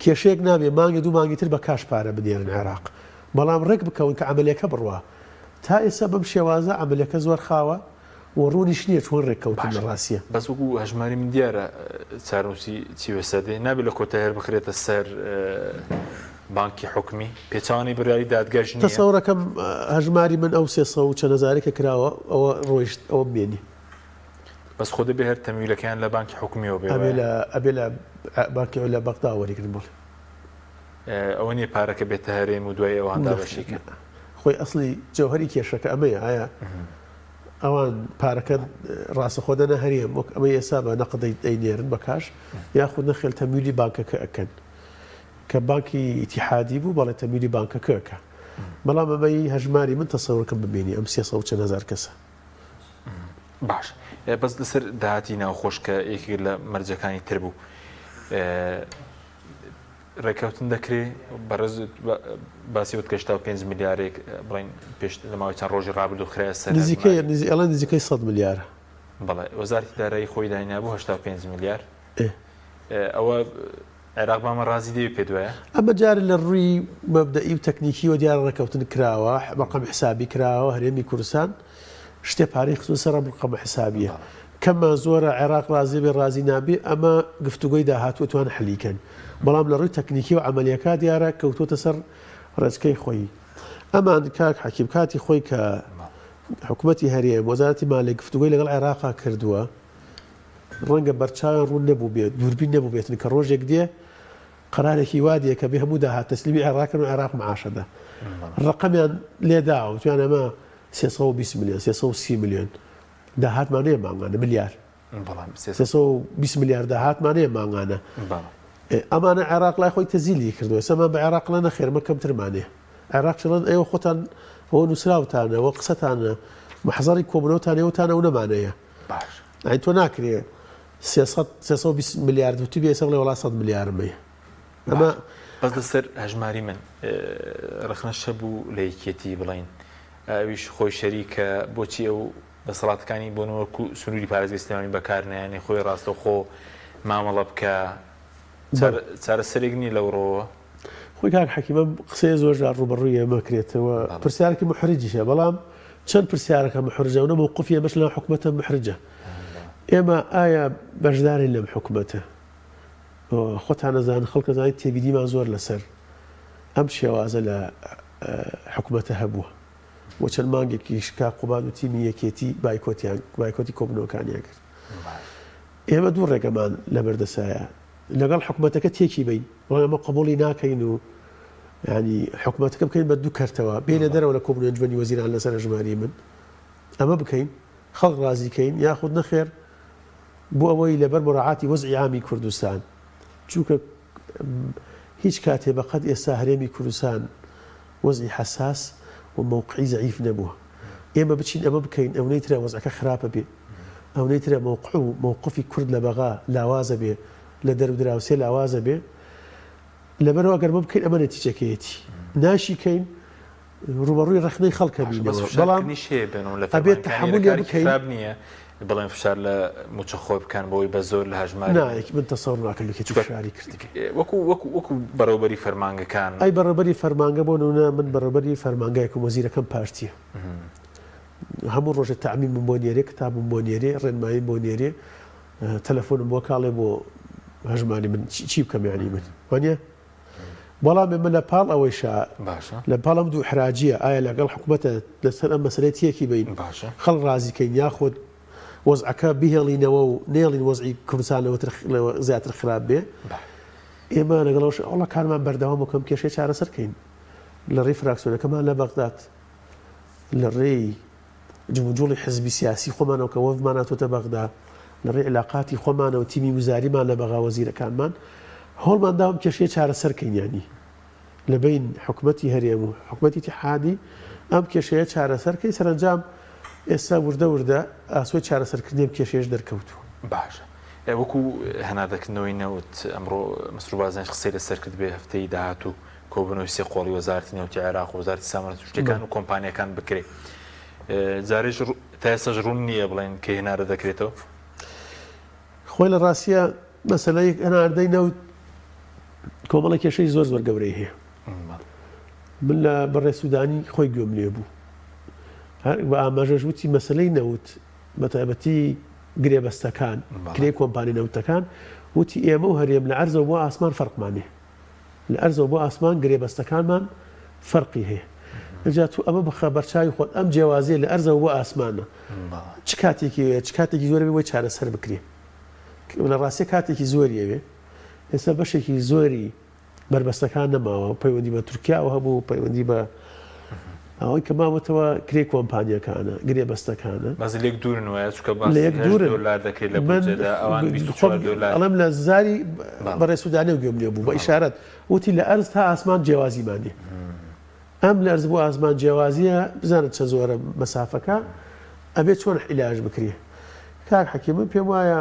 کێشەیەک نابێ مانگێ دوو مانگی تر بە کاش پارە بنێرن عێراق بەڵام ڕێک بکەون کە عەمەلیەکە بڕوا تا ئێستا بەم شێوازە عەمەلیەکە زۆر خاوە و ڕوونیش نییە چۆن ڕێککەوتن لە باشە ڕاستیە. بەس وەکو هەژماری من دیارە چارەنووسی چی بەسەر دێ نابێ لە کۆتایی هەر بخرێتە سەر بانکی حکومی پێچەوانەی بڕیاری دادگاش نییە؟ تەسەورەکەم هەژماری من ئەو 300 و چەند هەزارەی کە کراوە ئەوە ڕۆیشت ئەوە بمێنێ. بەس خۆ دەبێ هەر تەمویلەکەیان لە بانکی حکومیەوە بێ ئەبێ وایە؟ لە ئەبێ لە بانکی لە بەغدا وەریگرن بەڵێ. ئەوە نییە پارەکە بێتە هەرێم و دوای ئەوان نەخێر دابەشی کەن؟ نا خۆی ئەسڵی جەوهەری کێشەکە ئەمەیە ئایا ئەوان پارەکە ڕاستەخۆ دەنە هەرێم وەک ئەمەی ئێستا بە نەقد ئەینێرن بە کاش یاخود نەخێل تەمویلی بانکەکە ئەکەن کە بانکی ئیتیحادی بوو بەڵێ تەمویلی بانکەکە ئەکا بەڵام ئەمەی هەژماری من تەسەورکەم بمێنی ئەم سێ سەد و چەند هەزار کەسە. باش بەس لەسەر داهاتی ناوخۆش کە یەکێک لە مەرجەکانی تر بوو ڕێککەوتن دەکرێ بەڕێز باسی وت کە 85 ملیارێک بڵین پێش لە ماوەی چەند ڕۆژی ڕابردوو خرایە سەر نزیکەی ئەڵێن نزیکەی 100 ملیارە. بەڵێ وەزارەتی دارایی خۆی داینابوو 85 ملیار ئەوە عێراق بەمە ڕازی دەبێ پێت وایە؟ ئەمە جارێ لە ڕووی مەبدەئی و تەکنیکیەوە دیارە ڕێککەوتن کراوە، ڕەقەم حسابی کراوە، هەرێمی کوردستان شتێ پارەی خستووە سەر ئەم ڕەقەمە حسابیە. کەمە زۆرە عێراق ڕازی بێ ڕازی نابێ ئەمە گفتوگۆی داهاتوو ئەتوان حلی کەن. بەڵام لە ڕووی تەکنیکی و عەمەلیەکە دیارە کەوتووەتە سەر ڕێچکەی خۆی. ئەمان کاک حەکیم کاتی خۆی کە حکومەتی هەرێم، وەزارەتی مالیە گفتوگۆی لەگەڵ عێراقا کردووە، ڕەنگە بەرچاویان ڕوون نەبووبێت، دووربین نەبووبێتن کە ڕۆژێک دێ قەرارێکی وا دێ کە بێ هەموو داهات تەسلیمی عێراق کەن و عێراق معاشە دا. ڕەقەمیان لێ داوە، وتویان ئەمە 320 ملیۆن، 330 ملیۆن داهاتمان هەیە مانگانە، ملیار. 320 ملیار داهاتمان هەیە مانگانە. ئەمانە عێراق لای خۆی تەزیلی کردووە. ئێستا ئەمان بە عێراق ئەڵێن نەخێر ئەمە کەمترمان هەیە. عێراقیش ئەڵێن ئێوە خۆتان ئەوە نووسراوتانە وە قسەتانە مەحزەڕی کۆبوونەوەتان ئێوەتانە و نەمانەیە. باش. یانی تۆ ناکرێ 300 320 ملیارد وتبێ ئێستا بڵێ وەڵا 100 ملیارم هەیە. ئەمە بەس لەسەر هەژماری من ڕەخنەش هەبوو لە یەکێتی بڵین ئەویش خۆی شەریکە بۆچی ئەو دەسەڵاتەکانی بۆ وەکو سنووری پارێزگای سلێمانی بەکار نایەنێ خۆی ڕاستەوخۆ مامەڵە بکە چارەسەرێک نییە لەو ڕۆوە؟ خۆی کاک حەکیم ئەم قسەیە زۆر جار ڕووبەڕووی ئێمە کرێتەوە پرسیارێکی محرجیشە بەڵام چەند پرسیارەکە محرجە و نە مەوقفی ئێمەش لەناو حکومەتە محرجە ئێمە ئایا بەشدارین لەم حکومەتە خۆتان ئەزانن خەڵک ئەزانێت تێبینیمان زۆر لەسەر ئەم شێوازە لە حکومەتە هەبووە و چەند مانگێکیش کاک قوباد و تیمی یەکێتی بایکۆتیان بایکۆتی کۆبوونەوەکانیان کرد. ئێمە دوو ڕێگەمان لەبەردەسایە لەگەڵ حکومەتەکە تێکی بین بەڵام ئەمە قبوڵی ناکەین و ینی حکومەتەکە بکەین بە دوو کەرتەوە بێنە دەرەوە لە کۆبوونەوەی ئەنجومەنی وەزیران لەسەر هەژماری من ئەمە بکەین خەڵک ڕازی کەین یاخود نەخێر بۆ ئەوەی لەبەر مراعاتی وەزعی عامی کوردستان چونکە هیچ کاتێ بەقەد ئێستا هەرێمی کوردستان وەزعی حەساس و مەوقعی زەعیف نەبووە. ئێمە بچین ئەمە بکەین ئەونەی ترە وەزعەکە خراپە بێ، ئەونەی ترە مەوقع و مەوقفی کورد لە بەغا لاوازە بێ، لە دەر و دراوسێ لاوازە بێ. لەبەرئەوە ئەگەر ئەمە بکەین ئەمە نەتیجەکەیەتی. ناشیکەین ڕووبەڕووی ڕەخنەی خەڵکە باشە بەس بینەوە. بەڵام فشارکردنیش هەیە بێنەوە لە ئەبێت فەرمانگەکانی تەحەمولی کارێکی بکەین. خراپ نییە بڵێن فشار لە مووچەخۆر بکەن بۆی بە زۆر لە هەژماری نا یەکی من تەسەور ناکەم یەکێتی چونکە فشاری کردبێ. وەکو وەکو وەکو بەڕێوەبەری فەرمانگەکان. ئەی بەڕێوەبەری فەرمانگە بۆ نمونە من بەڕێوەبەری فەرمانگایەکم وەزیرەکەم پارتیە هەموو ڕۆژێ تەعمیمم بۆ نێرێ کتابم بۆ نێرێ ڕێنماییم بۆ نێرێ تەلەفۆنم بۆ کاڵێ بۆ هەژماری من چی بکەم یانی من وانە بەڵام ئێمە لە پاڵ ئەوەیشا باشە. لە پاڵ ئەم دوو ئیحراجییە ئایا لەگەڵ حکومەتە لەسەر ئەم مەسەلەیە تێکی بەین باشە. خەڵک ڕازی کەین یاخود وەزعەکە بهێڵینەوە و نەیەڵین وەزعی کوردستان لەوەتر لەوە زیاتر خراپ بێ بەڵێ. ئێمە لەگەڵ ئەوەش وەڵا کارمان بەردەوامە کە ئەم کێشەیە چارەسەر کەین لە ڕێی فراکسیۆنەکەمان لە بەغداد لە ڕێی جموجوڵی حزبی سیاسی خۆمانەوە کە وەفدمان هاتووەتە بەغدا، لە ڕێی عیلاقاتی خۆمانەوە تیمی وزاریمان لە بەغا وەزیرەکانمان هەوڵمان داوە ئەم کێشەیە چارەسەر کەین یانی لە بەین حکومەتی هەرێم و حکومەتی ئیتیحادی ئەم کێشەیە چارەسەر کەین سەرەنجام ئێستا وردە وردە ئاسۆی چارەسەرکردنی ئەم کێشەیەش دەرکەوتووە. باشە وەکو هەناردەکردنەوەی نەوت ئەمڕۆ مەسرور بارزانیش قسەی لەسەر کرد بێ هەفتەی داهاتوو کۆبوونەوەی سێ قۆڵی وەزارەتی نەوتی عێراق و وەزارەتی سامانە سروشتیەکان و کۆمپانیاکان بکرێ جارێش تا ئێستاش ڕوون نییە بڵێن کەی هەناردە دەکرێتەوە؟ خۆی لە ڕاستیە مەسەلەی هەناردەی نەوت کۆمەڵە کێشەی زۆر زۆر گەورەی هەیە من لە بەڕێ سوودانی خۆی گوێم لێ بوو هەر بە ئاماژەش وتی مەسلەی نەوت بە تایبەتی گرێبەستەکان کرێ کۆمپانی نەوتەکان وتی ئێمە و هەرێم لە ئەرزەوە بۆ ئاسمان فەرقمان هەیە لە ئەرزەوە بۆ ئاسمان گرێبەستەکانمان فەرقی هەیە ئینجا تو ئەمە بخە بەرچاوی خۆت ئەم جیاوازیە لە ئەرزەوە بۆ ئاسمانە چ کاتێکی وێ چ کاتێکی زۆر بۆی چارەسەر بکرێ لە ڕاستیە کاتێکی زۆری ئەوێ ئێستا بەشێکی زۆری بەربەستەکان نەماوە پەیوەندی بە تورکیاوە هەبوو پەیوەندی بە ئەوەی کە ماوەتەوە کرێی کۆمپانیەکانە، گرێبەستەکانە. بەس لێک دوورن وایە چونکە باسی لە یەک هەشت دوورن. دۆلار دەکرێت لە من بودجەدا ئەوان خۆم 24 دۆلار. ئەڵێم لە زاری بەڵێ. بەڕێز سودانی و گوێم لێ بوو بە بەڵێ. ئیشارەت وتی لە ئەرز تا ئاسمان جیاوازیمان نیە. ئەم لە ئەرز بۆ ئاسمان جیاوازیە بزانە چەند زۆرە مەسافەکە ئەبێ چۆن عیلاج بکرێ. کاک حەکیم من پێم وایە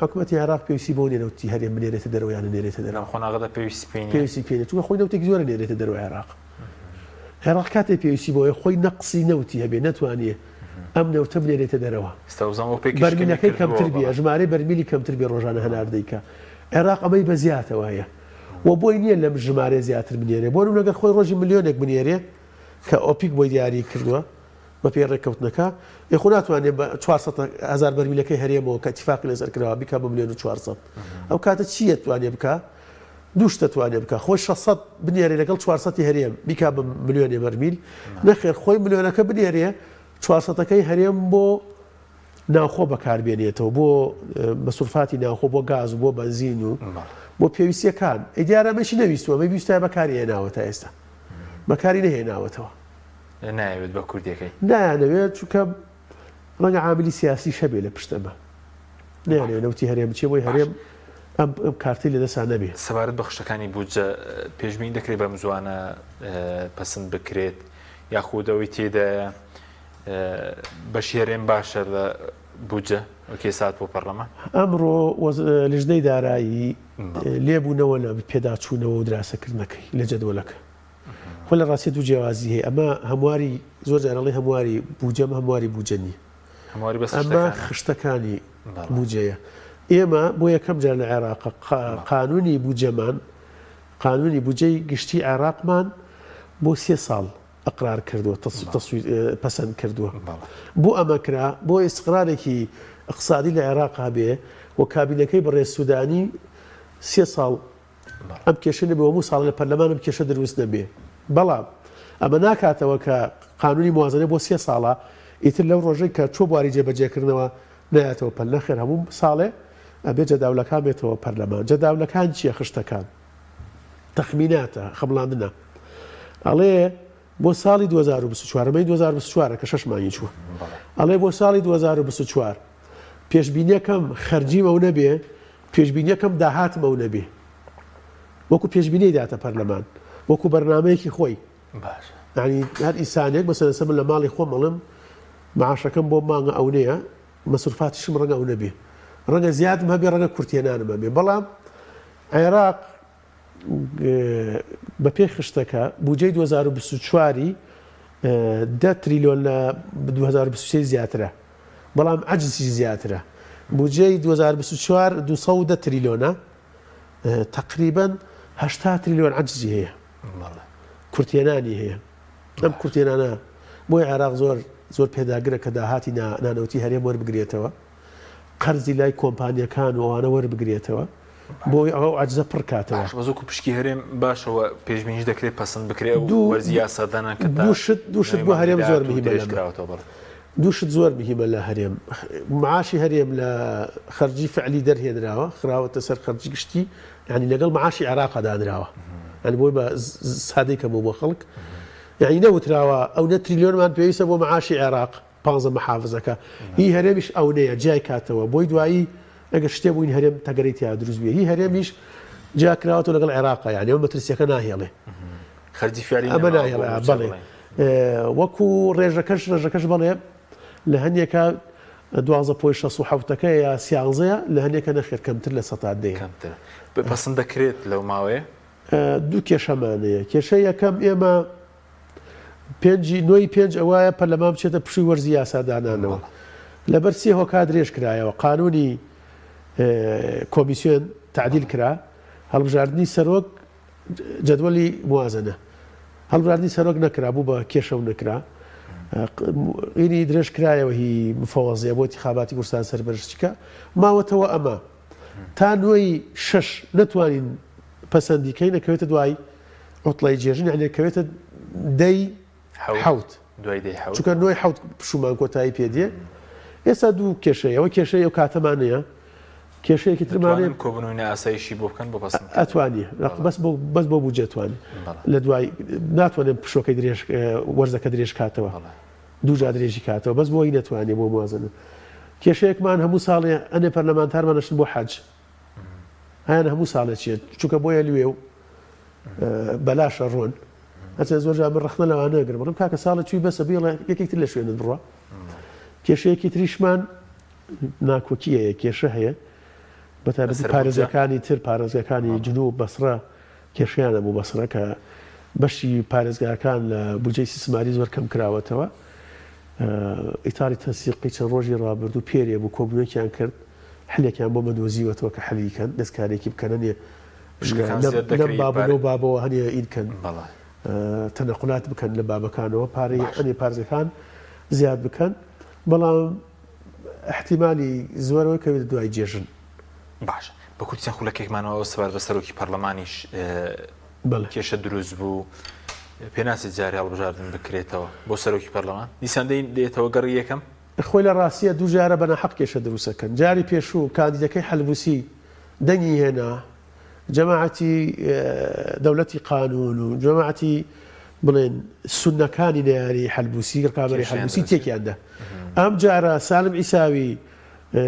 حکومەتی عێراق پێویستی بەوە نیە نەوتی هەرێم بنێرێتە دەرەوە یان نەنێرێتە دەرەوە. لەم قۆناغەدا پێویستی پێی نیە. پێویستی پێی نیە چونکە خۆی نەوتێکی زۆرە نێرێتە دەرەوەی عێراق. عێراق کاتێ پێویستی بەوەیە خۆی نەقسی نەوتی هەبێ نەتوانێ ئەم نەوتە بنێرێتە دەرەوە. ئێستا وزەم ئۆپێکیش کەمی بەرمیلەکەی کردووە کەمتر بێ بەڵێ. ژمارەی بەرمیلی کەمتر بێ ڕۆژانە هەناردەی کە. عێراق ئەمەی بە زیاتەوە هەیە و بۆی نیە لەم ژمارەیە زیاتر بنێرێ. بۆ نمونە گەر خۆی ڕۆژی ملیۆنێک بنێرێ کە ئۆپیک بۆی دیاری کردووە بەپێی ڕێککەوتنەکە، ئێ خۆ ناتوانێ بە 400 هەزار بەرمیلەکەی هەرێمەوە کە ئیتیفاقی لەسەر کراوە بیکا بە ملیۆن و 400. ئەو کاتە چی ئەتوانێ بکا؟ دوو شت ئەتوانێ بکا، خۆی 600 بنێرێ لەگەڵ 400 ی هەرێم بیکا بە ملیۆنێ بەرمیل، نەخێر خۆی ملیۆنەکە بنێرێ 400ەکەی هەرێم بۆ ناوخۆ بەکاربێنێتەوە بۆ مەسرفاتی ناوخۆ بۆ گاز و بۆ بەنزین و بۆ پێویستیەکان. ئەی دیارە ئەمەیشی نەویستووە، ئەمەی بیویستایە بەکاری هێناوە تا ئێستا بەکاری نەهێناوەتەوە. نایەوێت بە کوردیەکەی. نایانەوێت چونکە ڕەنگە عاملی سیاسیش هەبێ لە پشت ئەمە. نایانەوێت نەوتی هەرێم بچێ بۆی هەرێم ئەم ئەم کارتەی لەدەسا نەبێ. سەبارەت بە خشتەکانی بودجە پێشبینی دەکرێت بەم زووانە پەسند بکرێت یاخود ئەوەی تێدایە بەشی هەرێم باشە لە بودجە وەکێ سات بۆ پەرلەمان؟ ئەمڕۆ لیژنەی دارایی لێبوونەوە لە پێداچوونەوە و دراسەکردنەکەی لە جەدوەلەکە. خۆ لە ڕاستی دوو جیاوازی هەیە ئەمە هەمواری زۆر جار ئەڵێ هەمواری بودجە ئەمە هەمواری بودجە نییە. هەمواری بەس ئەمە خشتەکانە. خشتەکانی بودجەیە. ئێمە بۆ یەکەم جار لە عێراق قانونی بودجەمان قانونی بودجەی گشتی عێراقمان بۆ سێ ساڵ ئەقرار کردووە، پەسەند کردووە. بۆ ئەمە کرا؟ بۆ ئیستقرارێکی ئیقتسادی لە عێراق هەبێ و کابینەکەی بەڕێز سودانی سێ ساڵ ئەم کێشە نەبێ و هەموو ساڵ لە پەرلەمان ئەم کێشە دروست نەبێ. بەڵام ئەمە ناکاتەوە کە قانونی موازنە بۆ سێ ساڵە ئیتر لەو ڕۆژەی کە چووە بواری جێبەجێکردنەوە نایەتەوە پەل نەخێر هەموو ساڵێ ئەبێ جەداولەکان بێتەوە پەرلەمان. جەداولەکان چییە؟ خشتەکان. تەخمیناتە، خەمڵاندنە. ئەڵێ بۆ ساڵی 2024 ئەمەی 2024 کە شەش مانگی چووە. ئەڵێ بۆ ساڵی 2024 پێشبینیەکەم خەرجیم ئەو نەبێ، پێشبینیەکەم داهاتم ئەو نەبێ. وەکو پێشبینی داتە پەرلەمان، وەکو بەرنامەیەکی خۆی. یانی هەر ئینسانێک مەسەلەن ئێستا من لە ماڵی خۆم ئەڵێم معاشەکەم بۆ مانگە ئەونەیە، مەسروفاتیشم ڕەنگە ئەو نەبێ، ڕەنگە زیادم هەبێ، ڕەنگە کورتهێنانم هەبێ، بەڵام عێراق بەپێی خشتەکە بودجەی 2024 ی دە تریلیۆن لە 2023 زیاترە، بەڵام عەجزیش زیاترە. بودجەی 2024 210 تریلیۆنە، تەقریبەن 80 تریلیۆن عەجزی هەیە، کورتهێنانی هەیە. ئەم کورتهێنانە بۆیە عێراق زۆر زۆر پێداگرە کە داهاتی نانەوتی هەرێم وەربگرێتەوە. قەرزی لای کۆمپانیەکان و ئەوانە وەربگرێتەوە بۆی ئەو عەجزە پڕ کاتەوە. باشە بەس وەکو پشکی هەرێم باشەوە پێشبینیش دەکرێت پەسند بکرێ ئەو وەرزی یاسادانان کە تا دوو شت دوو شت بۆ هەرێم زۆر مهمە درێژ کراوەتەوە بەڵێ. دوو شت زۆر مهمە لە هەرێم معاشی هەرێم لە خەرجی فعلی دەرهێنراوە خراوەتە سەر خەرجی گشتی یعنی لەگەڵ معاشی عێراقا دانراوە یعنی بۆی بە سادەی کەمەوە بۆ خەڵک یعنی نەوتراوە ئەو نە تریلیۆنمان پێویستە بۆ معاشی عێراق پانزە محافزەکە هی هەرێمیش ئەونەیە جیای کاتەوە بۆی دوایی ئەگەر شتێ بووین هەرێم تەگەرەی تیا دروست بێ هی هەرێمیش جیا کراوەتەوە لەگەڵ عێراقا یعنی ئەو مەترسیەکە ناهێڵێ خەرجی فعلی ئەمە ناهێڵێ بەڵێ وەکو ڕێژەکەش ڕێژەکەش بەڵێ لە هەندێکە دوازە پۆی شەست و حەوتەکە یا سیانزەیە لە هەندێکە نەخێر کەمتر لە سەتا دەیە کەمتر پەسند دەکرێت لەو ماوەیە دوو کێشەمان هەیە کێشە یەکەم ئێمە پێنجی نۆی پێنج ئەوایە پەرلەمان بچێتە پشووی وەرزی یاسادانانەوە. لەبەر سێ هۆکار درێژ کرایەوە، قانوونی کۆمیسیۆن تەعدیل کرا، هەڵبژاردنی سەرۆک، جەدوەلی موازنە. هەڵبژاردنی سەرۆک نەکرا، بوو بە کێشە و نەکرا. ئینی درێژ کرایەوە هی مفەوەزیە بۆ ئینتیخاباتی کوردستان سەرپەرشتیکە. ماوەتەوە ئەمە. تا نۆی شەش نەتوانین پەسەندی کەین ئەکەوێتە دوای عوتڵەی جێژن یانی ئەکەوێتە دەی حەوت دوای دەی حەوت چونکە نۆی حەوت پشوومان کۆتایی پێ دێ ئێستا دوو کێشەیە ئەوە کێشەی ئەو کاتەمان نییە کێشەیەکی ترمان دەتوانن کۆبوونەوەی نائاسایشی بۆ بکەن بۆ پەسەند ئەتوانی بەس بۆ بەس بۆ بودجە توانی لە دوای ناتوانێت پشوەکەی درێژ وەرزەکە درێژ کاتەوە دووجا درێژی کاتەوە بەس بۆی نەتوانێ بۆ موازنە کێشەیەکمان هەموو ساڵێ ئەنێ پەرلەمانتارمان ئەچن بۆ حەج هەیان هەموو ساڵێ چێت چونکە بۆیە لوێ و بەلاشە ڕۆن هەچە زۆر جار من ڕەخنە لەوانە گرم بڵێم کاکە ساڵە چووی بەسە بێڵێ یەکێک تر لە شوێنت بڕە کێشەیەکی تریشمان ناکۆکی هەیە کێشە هەیە بەتایبەتی پارێزگەکانی تر پارێزگەکانی جنوب بەسڕە کێشەیان هەبوو بەسڕە کە بەشی پارێزگاکان لە بودجەی سیسماری زۆر کەم کراوەتەوە ئیتاری تەنسیقی چەند ڕۆژی ڕابردوو پێرێ بوو کۆبوونەوەکیان کرد حلێکیان بۆ مەدۆزیوەتەوە کە حەلی کەن دەستکارێکی بکەن هەنێ پشکەکان زیاد لەم دەکرێت باب و پارە لەو بابەوە هەنێ ئین کەن بەڵێ تەنەقولات بکەن لە بابەکانەوە پارەی باش هەنێ پارێزگەکان زیاد بکەن بەڵام ئیحتیمالی زۆرەوە کەوێتە دوای جێژن. باشە بە کورتی چەند خولەکێکمانەوە سەبارەت بە سەرۆکی پەرلەمانیش بەڵێ. کێشە دروست بوو پێناچێت جارێ هەڵبژاردن بکرێتەوە بۆ سەرۆکی پەرلەمان دیسان دێین دێتەوە گەڕی یەکەم؟ خۆی لە ڕاستیا دوو جارە بە ناحەق کێشە دروست ئەکەن جاری پێشوو کاندیدەکەی حەلبوسی دەنگی هێنا جەماعەتی دەولەتی قانون و جەماعەتی بڵێن سوننەکانی نەیاری حەلبوسی ڕکابەری کێشەیان حەلبوسی دروست کرد. تێکیان دا ئەم جارە سالم عیساوی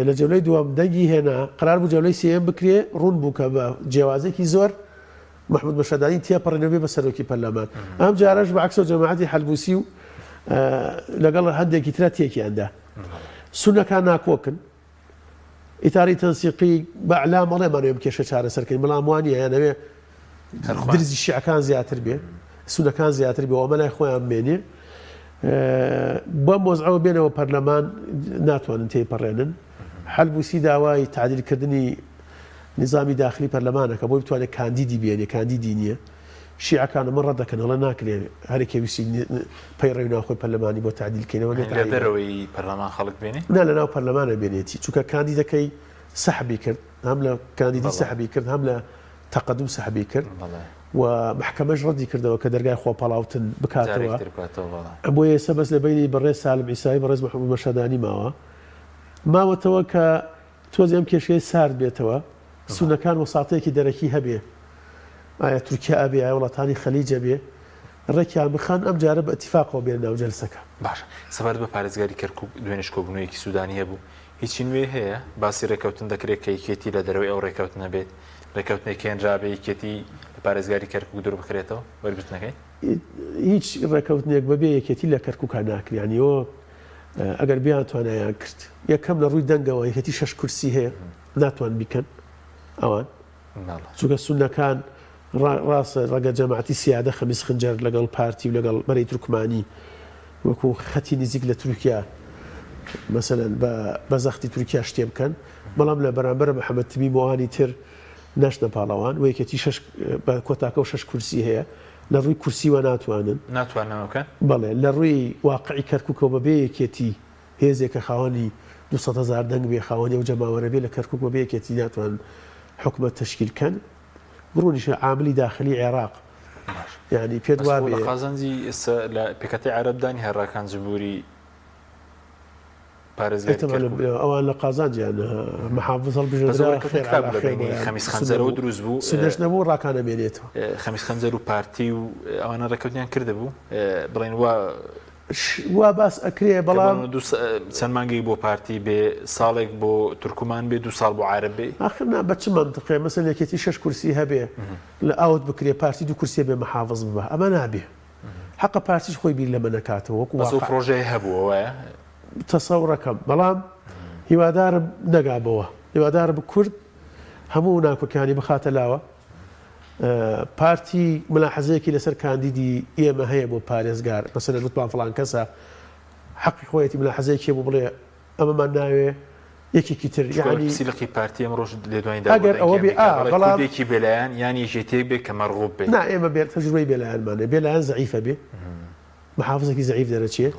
لە جەولەی دووەم دەنگی هێنا قەرار بوو جەولەی سێیەم بکرێ ڕوون بوو کە بە جیاوازێکی زۆر مەحمود مەشهەدانی تێپەڕێنێ و بێ بە سەرۆکی پەرلەمان. ئەم جارەش بە عەکسەوە جەماعەتی حەلبوسی و لەگەڵ هەندێکی ترا تێکیاندا. سونەکان ناکۆکن. ئیتاری تەنسیقی بە ئەعلام ئەڵێ مانەوێ ئەم کێشە چارەسەر کەین بەڵام وا نییە یانەوێ درزی شیعەکان زیاتر بێ سونەکان زیاتر بێ ئەمە لای خۆیان بمێنێ بەم وەزعەوە بێنەوە پەرلەمان ناتوانن تێیپەڕێنن حەلبوسی داوای تعدیلکردنی نظامی داخلی پەرلەمانەکە بۆی بتوانێت کاندیدی بێنێ کاندیدی نییە شیعەکان ئەمە ڕەت دەکەن ئەڵێن ناکرێ هەرێکێ ویستی پەیڕەوی ناوخۆی پەرلەمانی بۆ تەعدیل کەینەوە لە دەرەوەی پەرلەمان خەڵک بێنێ؟ نا لە ناو پەرلەمانە بێنێتی چونکە کاندیدەکەی سەحبی کرد هەم لە کاندیدی سەحبی کرد هەم لە تەقەدوم سەحبی کرد و مەحکەمەش ڕەدی کردەوە کە دەرگای خۆپاڵاوتن بکاتەوە بۆیە ئێستا بەس لە بەینی بەڕێز سالم عیسایی بەڕێز محمود مەشهەدانی ماوە ماوەتەوە کە تۆزێ ئەم کێشەیە سارد بێتەوە، سوننەکان وەساتەیەکی دەرەکی هەبێ، ئایا تورکیا ئەبێ، ئایا وڵاتانی خەلیج ئەبێ، ڕێکیان بخەن، ئەم جارە بە ئیتیفاقەوە بێنە ناو جەلسەکە. باشە سەبارەت بە پارێزگاری کەرکوک دوێنێش کۆبوونەوەیەکی سودانی هەبوو، هیچی نوێ هەیە؟ باسی رێککەوتن دەکرێت کە یەکێتی لە دەرەوەی ئەو رێککەوتنە بێت، رێککەوتنێک هێنرابێ یەکێتی لە پارێزگاری کەرکوک دوور بخرێتەوە، وەرگرتنەکەی؟ هیچ رێککەوتنێک بەبێ یەکێتی لە کەرکوکا ناکرێ، یانی ئەوە ئەگەر بیانتوانایان کرد. یەکەم لە ڕووی دەنگەوە یەکێتی شەش کورسی هەیە ناتوان بیکەن ئەوان چونکە سوننەکان ڕاستە ڕەگە جەماعەتی سیادە خەمیس خنجەر لەگەڵ پارتی و لەگەڵ بەرەی تورکمانی وەکو خەتی نزیک لە تورکیا مەسەلەن بە زەختی تورکیا شتێ بکەن بەڵام لە بەرامبەر محەممەد تمیم وانی تر ناشنە پاڵەوان و یەکێتی شەش بە کۆتاکە و شەش کورسی هەیە لە ڕووی کورسیوە ناتوانن. ناتوانن ئەمە بکەن؟ بەڵێ، لە ڕووی واقعی کەرکوکەوە بەبێ یەکێتی هێزێک کە خاوەنی 200 هەزار دەنگ بێ، خاوەنی ئەو جەماوەرە بێ لە کەرکوک بەبێ یەکێتی ناتوانن حکومەت تەشکیل کەن. ڕوونیشە عاملی داخلی عێراق یانی پێت بەس خۆ وابێ. لە قازانجی ئێستا لە پێکهاتەی عەرەبدا نییە ڕاکان جبوری پارێزگاری کەرکوک. ئەوان لە قازانجیانە محافز هەڵبژێردرا خێر کرا لە بەینی خەمیس خەنجەرەوە دروست بوو سونەش نەبوو ڕاکان ئەمێنێتەوە. خەمیس خەنجەر و پارتی و ئەوانە ڕێککەوتنیان کردبوو بڵێن وا وا باس ئەکرێ بەڵام چەند مانگێک بۆ پارتی بێ ساڵێک بۆ تورکمان بێ دو ساڵ بۆ عەرەب بێ. ئاخر نا بە چ مەنتقێ مەسەلەن یەکێتی شەش کورسی هەبێ لە ئاوت بکرێ پارتی دوو کورسی هەبێ محافز ببا ئەمە نابێ. حەقە پارتیش خۆی بیر لەمە نەکاتەوە وەکو بەس ئەو واقع. پڕۆژەیە هەبووە وایە؟ تەسەوڕەکەم بەڵام هیوادارم نەگا بەوە هیوادارم کورد هەموو ناکۆکیانی بخاتە لاوە پارتی ملاحەزەیەکی لەسەر کاندیدی ئێمە هەیە بۆ پارێزگار مەسەلەن وتمان فڵان کەسە حەقی خۆیەتی ملاحەزەیەکی هەبوو بڵێ ئەمەمان ناوێ یەکێکی تر چونکە یەعنی بەرپرسی لقی پارتی ئەمڕۆش لێدوانی دا بۆ ئەگەر دەنگی ئەوە بێ ئەمریکا ئا دەڵێ بەڵام کوردێکی بێلایەن یان یەکێتیەک بێ کە مەرغوب بێ. نا ئێمە بێ تەجروبەی بێلایەنمان هەیە بێلایەن زەعیفە بێ محافزێکی زەعیف دەرەچێ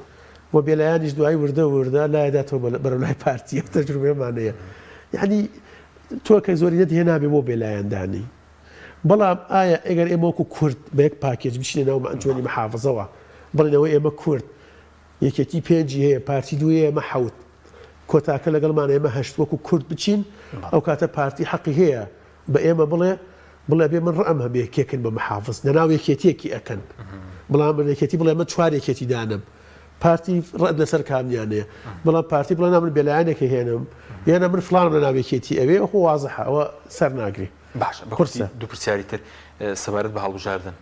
و بێلایەنیش دوای وردە وردە لایەداتەوە بەرەو لای پارتی ئەو تەجروبەیەمان هەیە یەعنی تۆ کە زۆرینەت هێنابێ بۆ بێلایەن دانی بەڵام ئایا ئەگەر ئێمە وەکو کورد بە یەک پاکێج بچینە ناو ئەنجومەنی محافزەوە بڵێنەوە ئێمە کورد یەکێتی پێنجی هەیە پارتی دوو هەیە ئێمە حەوت کۆتاکە لەگەڵمان ئێمە هەشت وەکو کورد بچین ئەو کاتە پارتی حەقی هەیە بە ئێمە بڵێ بڵێ بێ من ڕەئم هەبێ کێکن بە محافز لەناو یەکێتیەکی ئەکەن بەڵام من یەکێتی بڵێ من چوار یەکێتی دانم پارتی ڕەت لەسەر کامیانەیە بەڵام پارتی بڵێ نا من بێلایەنێک هێنم یانە من فڵانم لەناو یەکێتی ئەوێ خۆ وازحە ئەوە سەر ناگرێ باشە بە کورتی قورسە. دوو پرسیاری تر سەبارەت بە هەڵبژاردن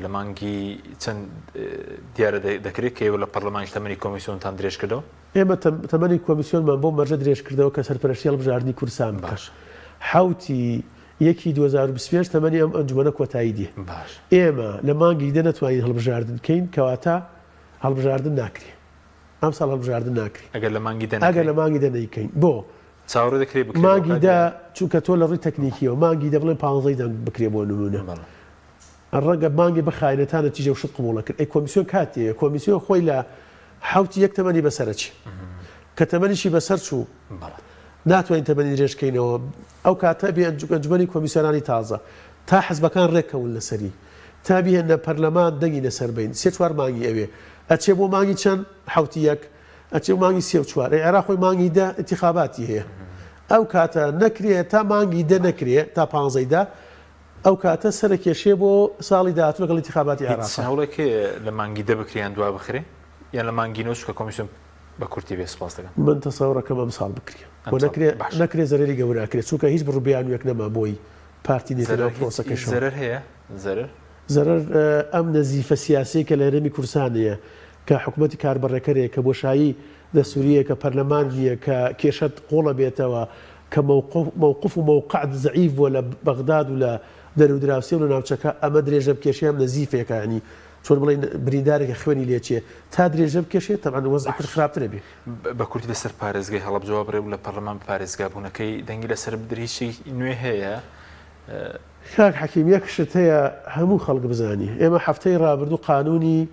لە مانگی چەند دیارە دەکرێت کە ئێوە لە پەرلەمانیش تەمەنی کۆمیسیۆنتان درێژ کردەوە؟ ئێمە تەمەنی کۆمیسیۆنمان بەو مەرجە درێژ کردەوە کە سەرپەرشتی هەڵبژاردنی کوردستان بکات. باشە. حەوتی یەکی 2025 تەمەنی ئەم ئەنجومەنە کۆتایی دێ. باشە. ئێمە لە مانگی دە نەتوانین هەڵبژاردن بکەین کەواتە هەڵبژاردن ناکرێ. ئەمساڵ هەڵبژاردن ناکرێ. ئەگەر لە مانگی دە ئەگەر نەکرێ؟ لە مانگی دە نەیکەین. بۆ؟ چاوەڕێ دەکرێ بکرێ مانگی دە چونکە تۆ لە ڕووی تەکنیکیەوە مانگی دە بڵێن پانزەی دەنگ بکرێ بۆ نمونە ڕەنگە مانگی بخایەنێ تا نەتیجە و شت قبوڵە کرد ئەی کۆمیسیۆن کاتێ کۆمیسیۆن خۆی لە حوتی یەک تەمەنی بەسەرەچی کە تەمەنیشی بەسەر چوو ناتوانین تەمەنی درێژکەینەوە ئەو کاتە بێ ئەنجومەنی کۆمیسیۆنانی تازە تا حزبەکان ڕێککەون لەسەری تا بیهێنە پەرلەمان دەنگی لەسەر بین سێ چوار مانگی ئەوێ ئەچێ بۆ مانگی چەند حوتی یەک ئەچێ مانگی سێ و چوار ئەی عێراق خۆی مانگی دە ئینتیخاباتی هەیە ئەو کاتە نەکرێ تا مانگی دە نەکرێ تا پانزەی دە ئەو کاتە سەرە کێشێ بۆ ساڵی داهاتوو لەگەڵ ئینتیخاباتی هیچ عێراق. هەوڵێک هەیە لە مانگی دە بکرێ یان دوا بخرێ یان لە مانگی نۆ چونکە کۆمیسیۆن بە کورتی بێ سوپاس دەکەم. من تەسەورەکەم ئەمساڵ بکرێ و ئەمساڵ نەکرێ باشە. نەکرێ زەرەری گەورە ئەکرێ چونکە هیچ بڕبیانوویەک نەما بۆی پارتی نێتە زەرەر ناو هیچ پرۆسەکەشەوە. زەرەر هەیە؟ زەرەر؟ زەرەر ئەم نەزیفە سیاسیەی کە لە هەرێمی کوردستان هەیە. کە حکومەتی کاربەڕێکەرێک، کە بۆشایی دەستورییە، کە پەرلەمان نییە، کە کێشەت قوڵە بێتەوە، کە مەوقف و مەوقعت زەعیف بووە لە بەغداد و لە دەرودراوسێ و لە ناوچەکە، ئەمە درێژە بکێشێ ئەم نەزیفێکە یانی چۆن بڵێین بریندارێکە خوێنی لێچێ تا درێژە بکێشێ تەبعەن وەزعی کورد خراپتر ئەبێ. بە کورتی لەسەر پارێزگای هەڵەبجە وا بڕێ و لە پەرلەمان بە پارێزگابوونەکەی دەنگی لەسەر بدرێ هیچ شتێکی نوێ هەیە؟ کاک حەکیم یەک شت هەیە هەموو خەڵک بزانی ئێمە هەفتەی ڕابردوو قانونی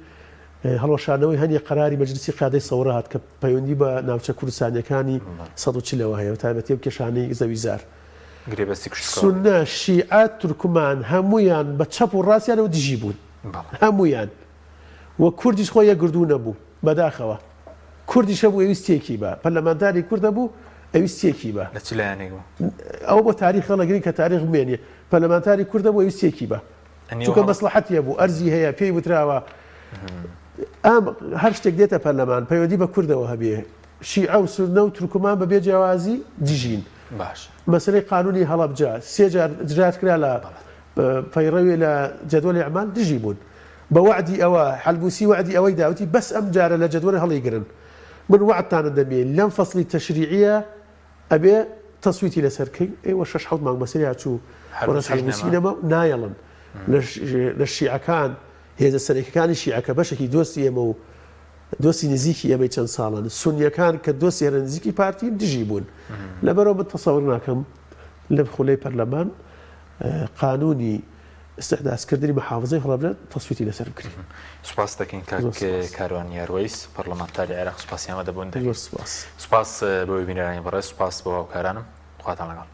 هەڵوەشانەوەی هەنێ قەراری مەجلسی قیادەی سەورە هات کە پەیوەندی بە ناوچە کوردستانیەکانی 140 ەوە هەیە بەتایبەتی ئەو کێشانەی زەوی زار. گرێبەستی کشتوکاڵی. سوننە، شیعە، تورکمان هەموویان بە چەپ و ڕاستیانەوە دژی بوون هەموویان و کوردیش خۆی یەکگرتوو نەبوو بەداخەوە کوردیش هەبوو ئەویست تێکی با پەرلەمانتاری کورد هەبوو ئەویست تێکی با. لە چ لایەنێک بوو؟ ئەوە بۆ تاریخ هەڵەگرین کە تاریخ بمێنێ پەرلەمانتاری کورد هەبوو ئەویست تێکی با چونکە مەسڵەحەتی هەبوو ئەرزی هەیە پێی وتراوە ئەم هەر شتێک دێتە پەرلەمان پەیوەندی بە کوردەوە هەبێ شیعە و سوننە و تورکمان بە بێ جیاوازی دژین. باش. مەسەلەی قانونی هەڵەبجە سێ جار ئیجرات کرا لە پەیڕەوی لە جەدوەلی ئەعمال دژی بوون. بە وەعدی ئەوە حەلبوسی وەعدی ئەوەی دا وتی بەس ئەم جارە لە جەدوەل هەڵیگرن من وەعدتان ئەدەمێ لەم فەسڵی تەشریعیە ئەبێ تەسویتی لەسەر کەین ئێوە شەش حەوت مانگ بەسەریا چوو وەڕێز حەلبوسی نەما و نایەڵن لە شیعەکان هێزە سەرەکیەکانی شیعە کە بەشێکی دۆستی ئێمە و دۆستی نزیکی ئێمەی چەند ساڵن، سونیەکان کە دۆستی هەرە نزیکی پارتین دژی بوون. لەبەرئەوە من تەسەور ناکەم لەم خولەی پەرلەمان قانونی ئیستحداسکردنی محافزەی هەڵەبجە تەسویتی لەسەر بکرێت. سوپاست دەکەین کاک کاروان یاروەیس پەرلەمانتاری عێراق سوپاسی ئامادەبوون دەکەین. زۆر سوپاس. سوپاس بۆ بینەرانی بەڕێز سوپاس بۆ هاوکارانم خواتان لەگەڵ.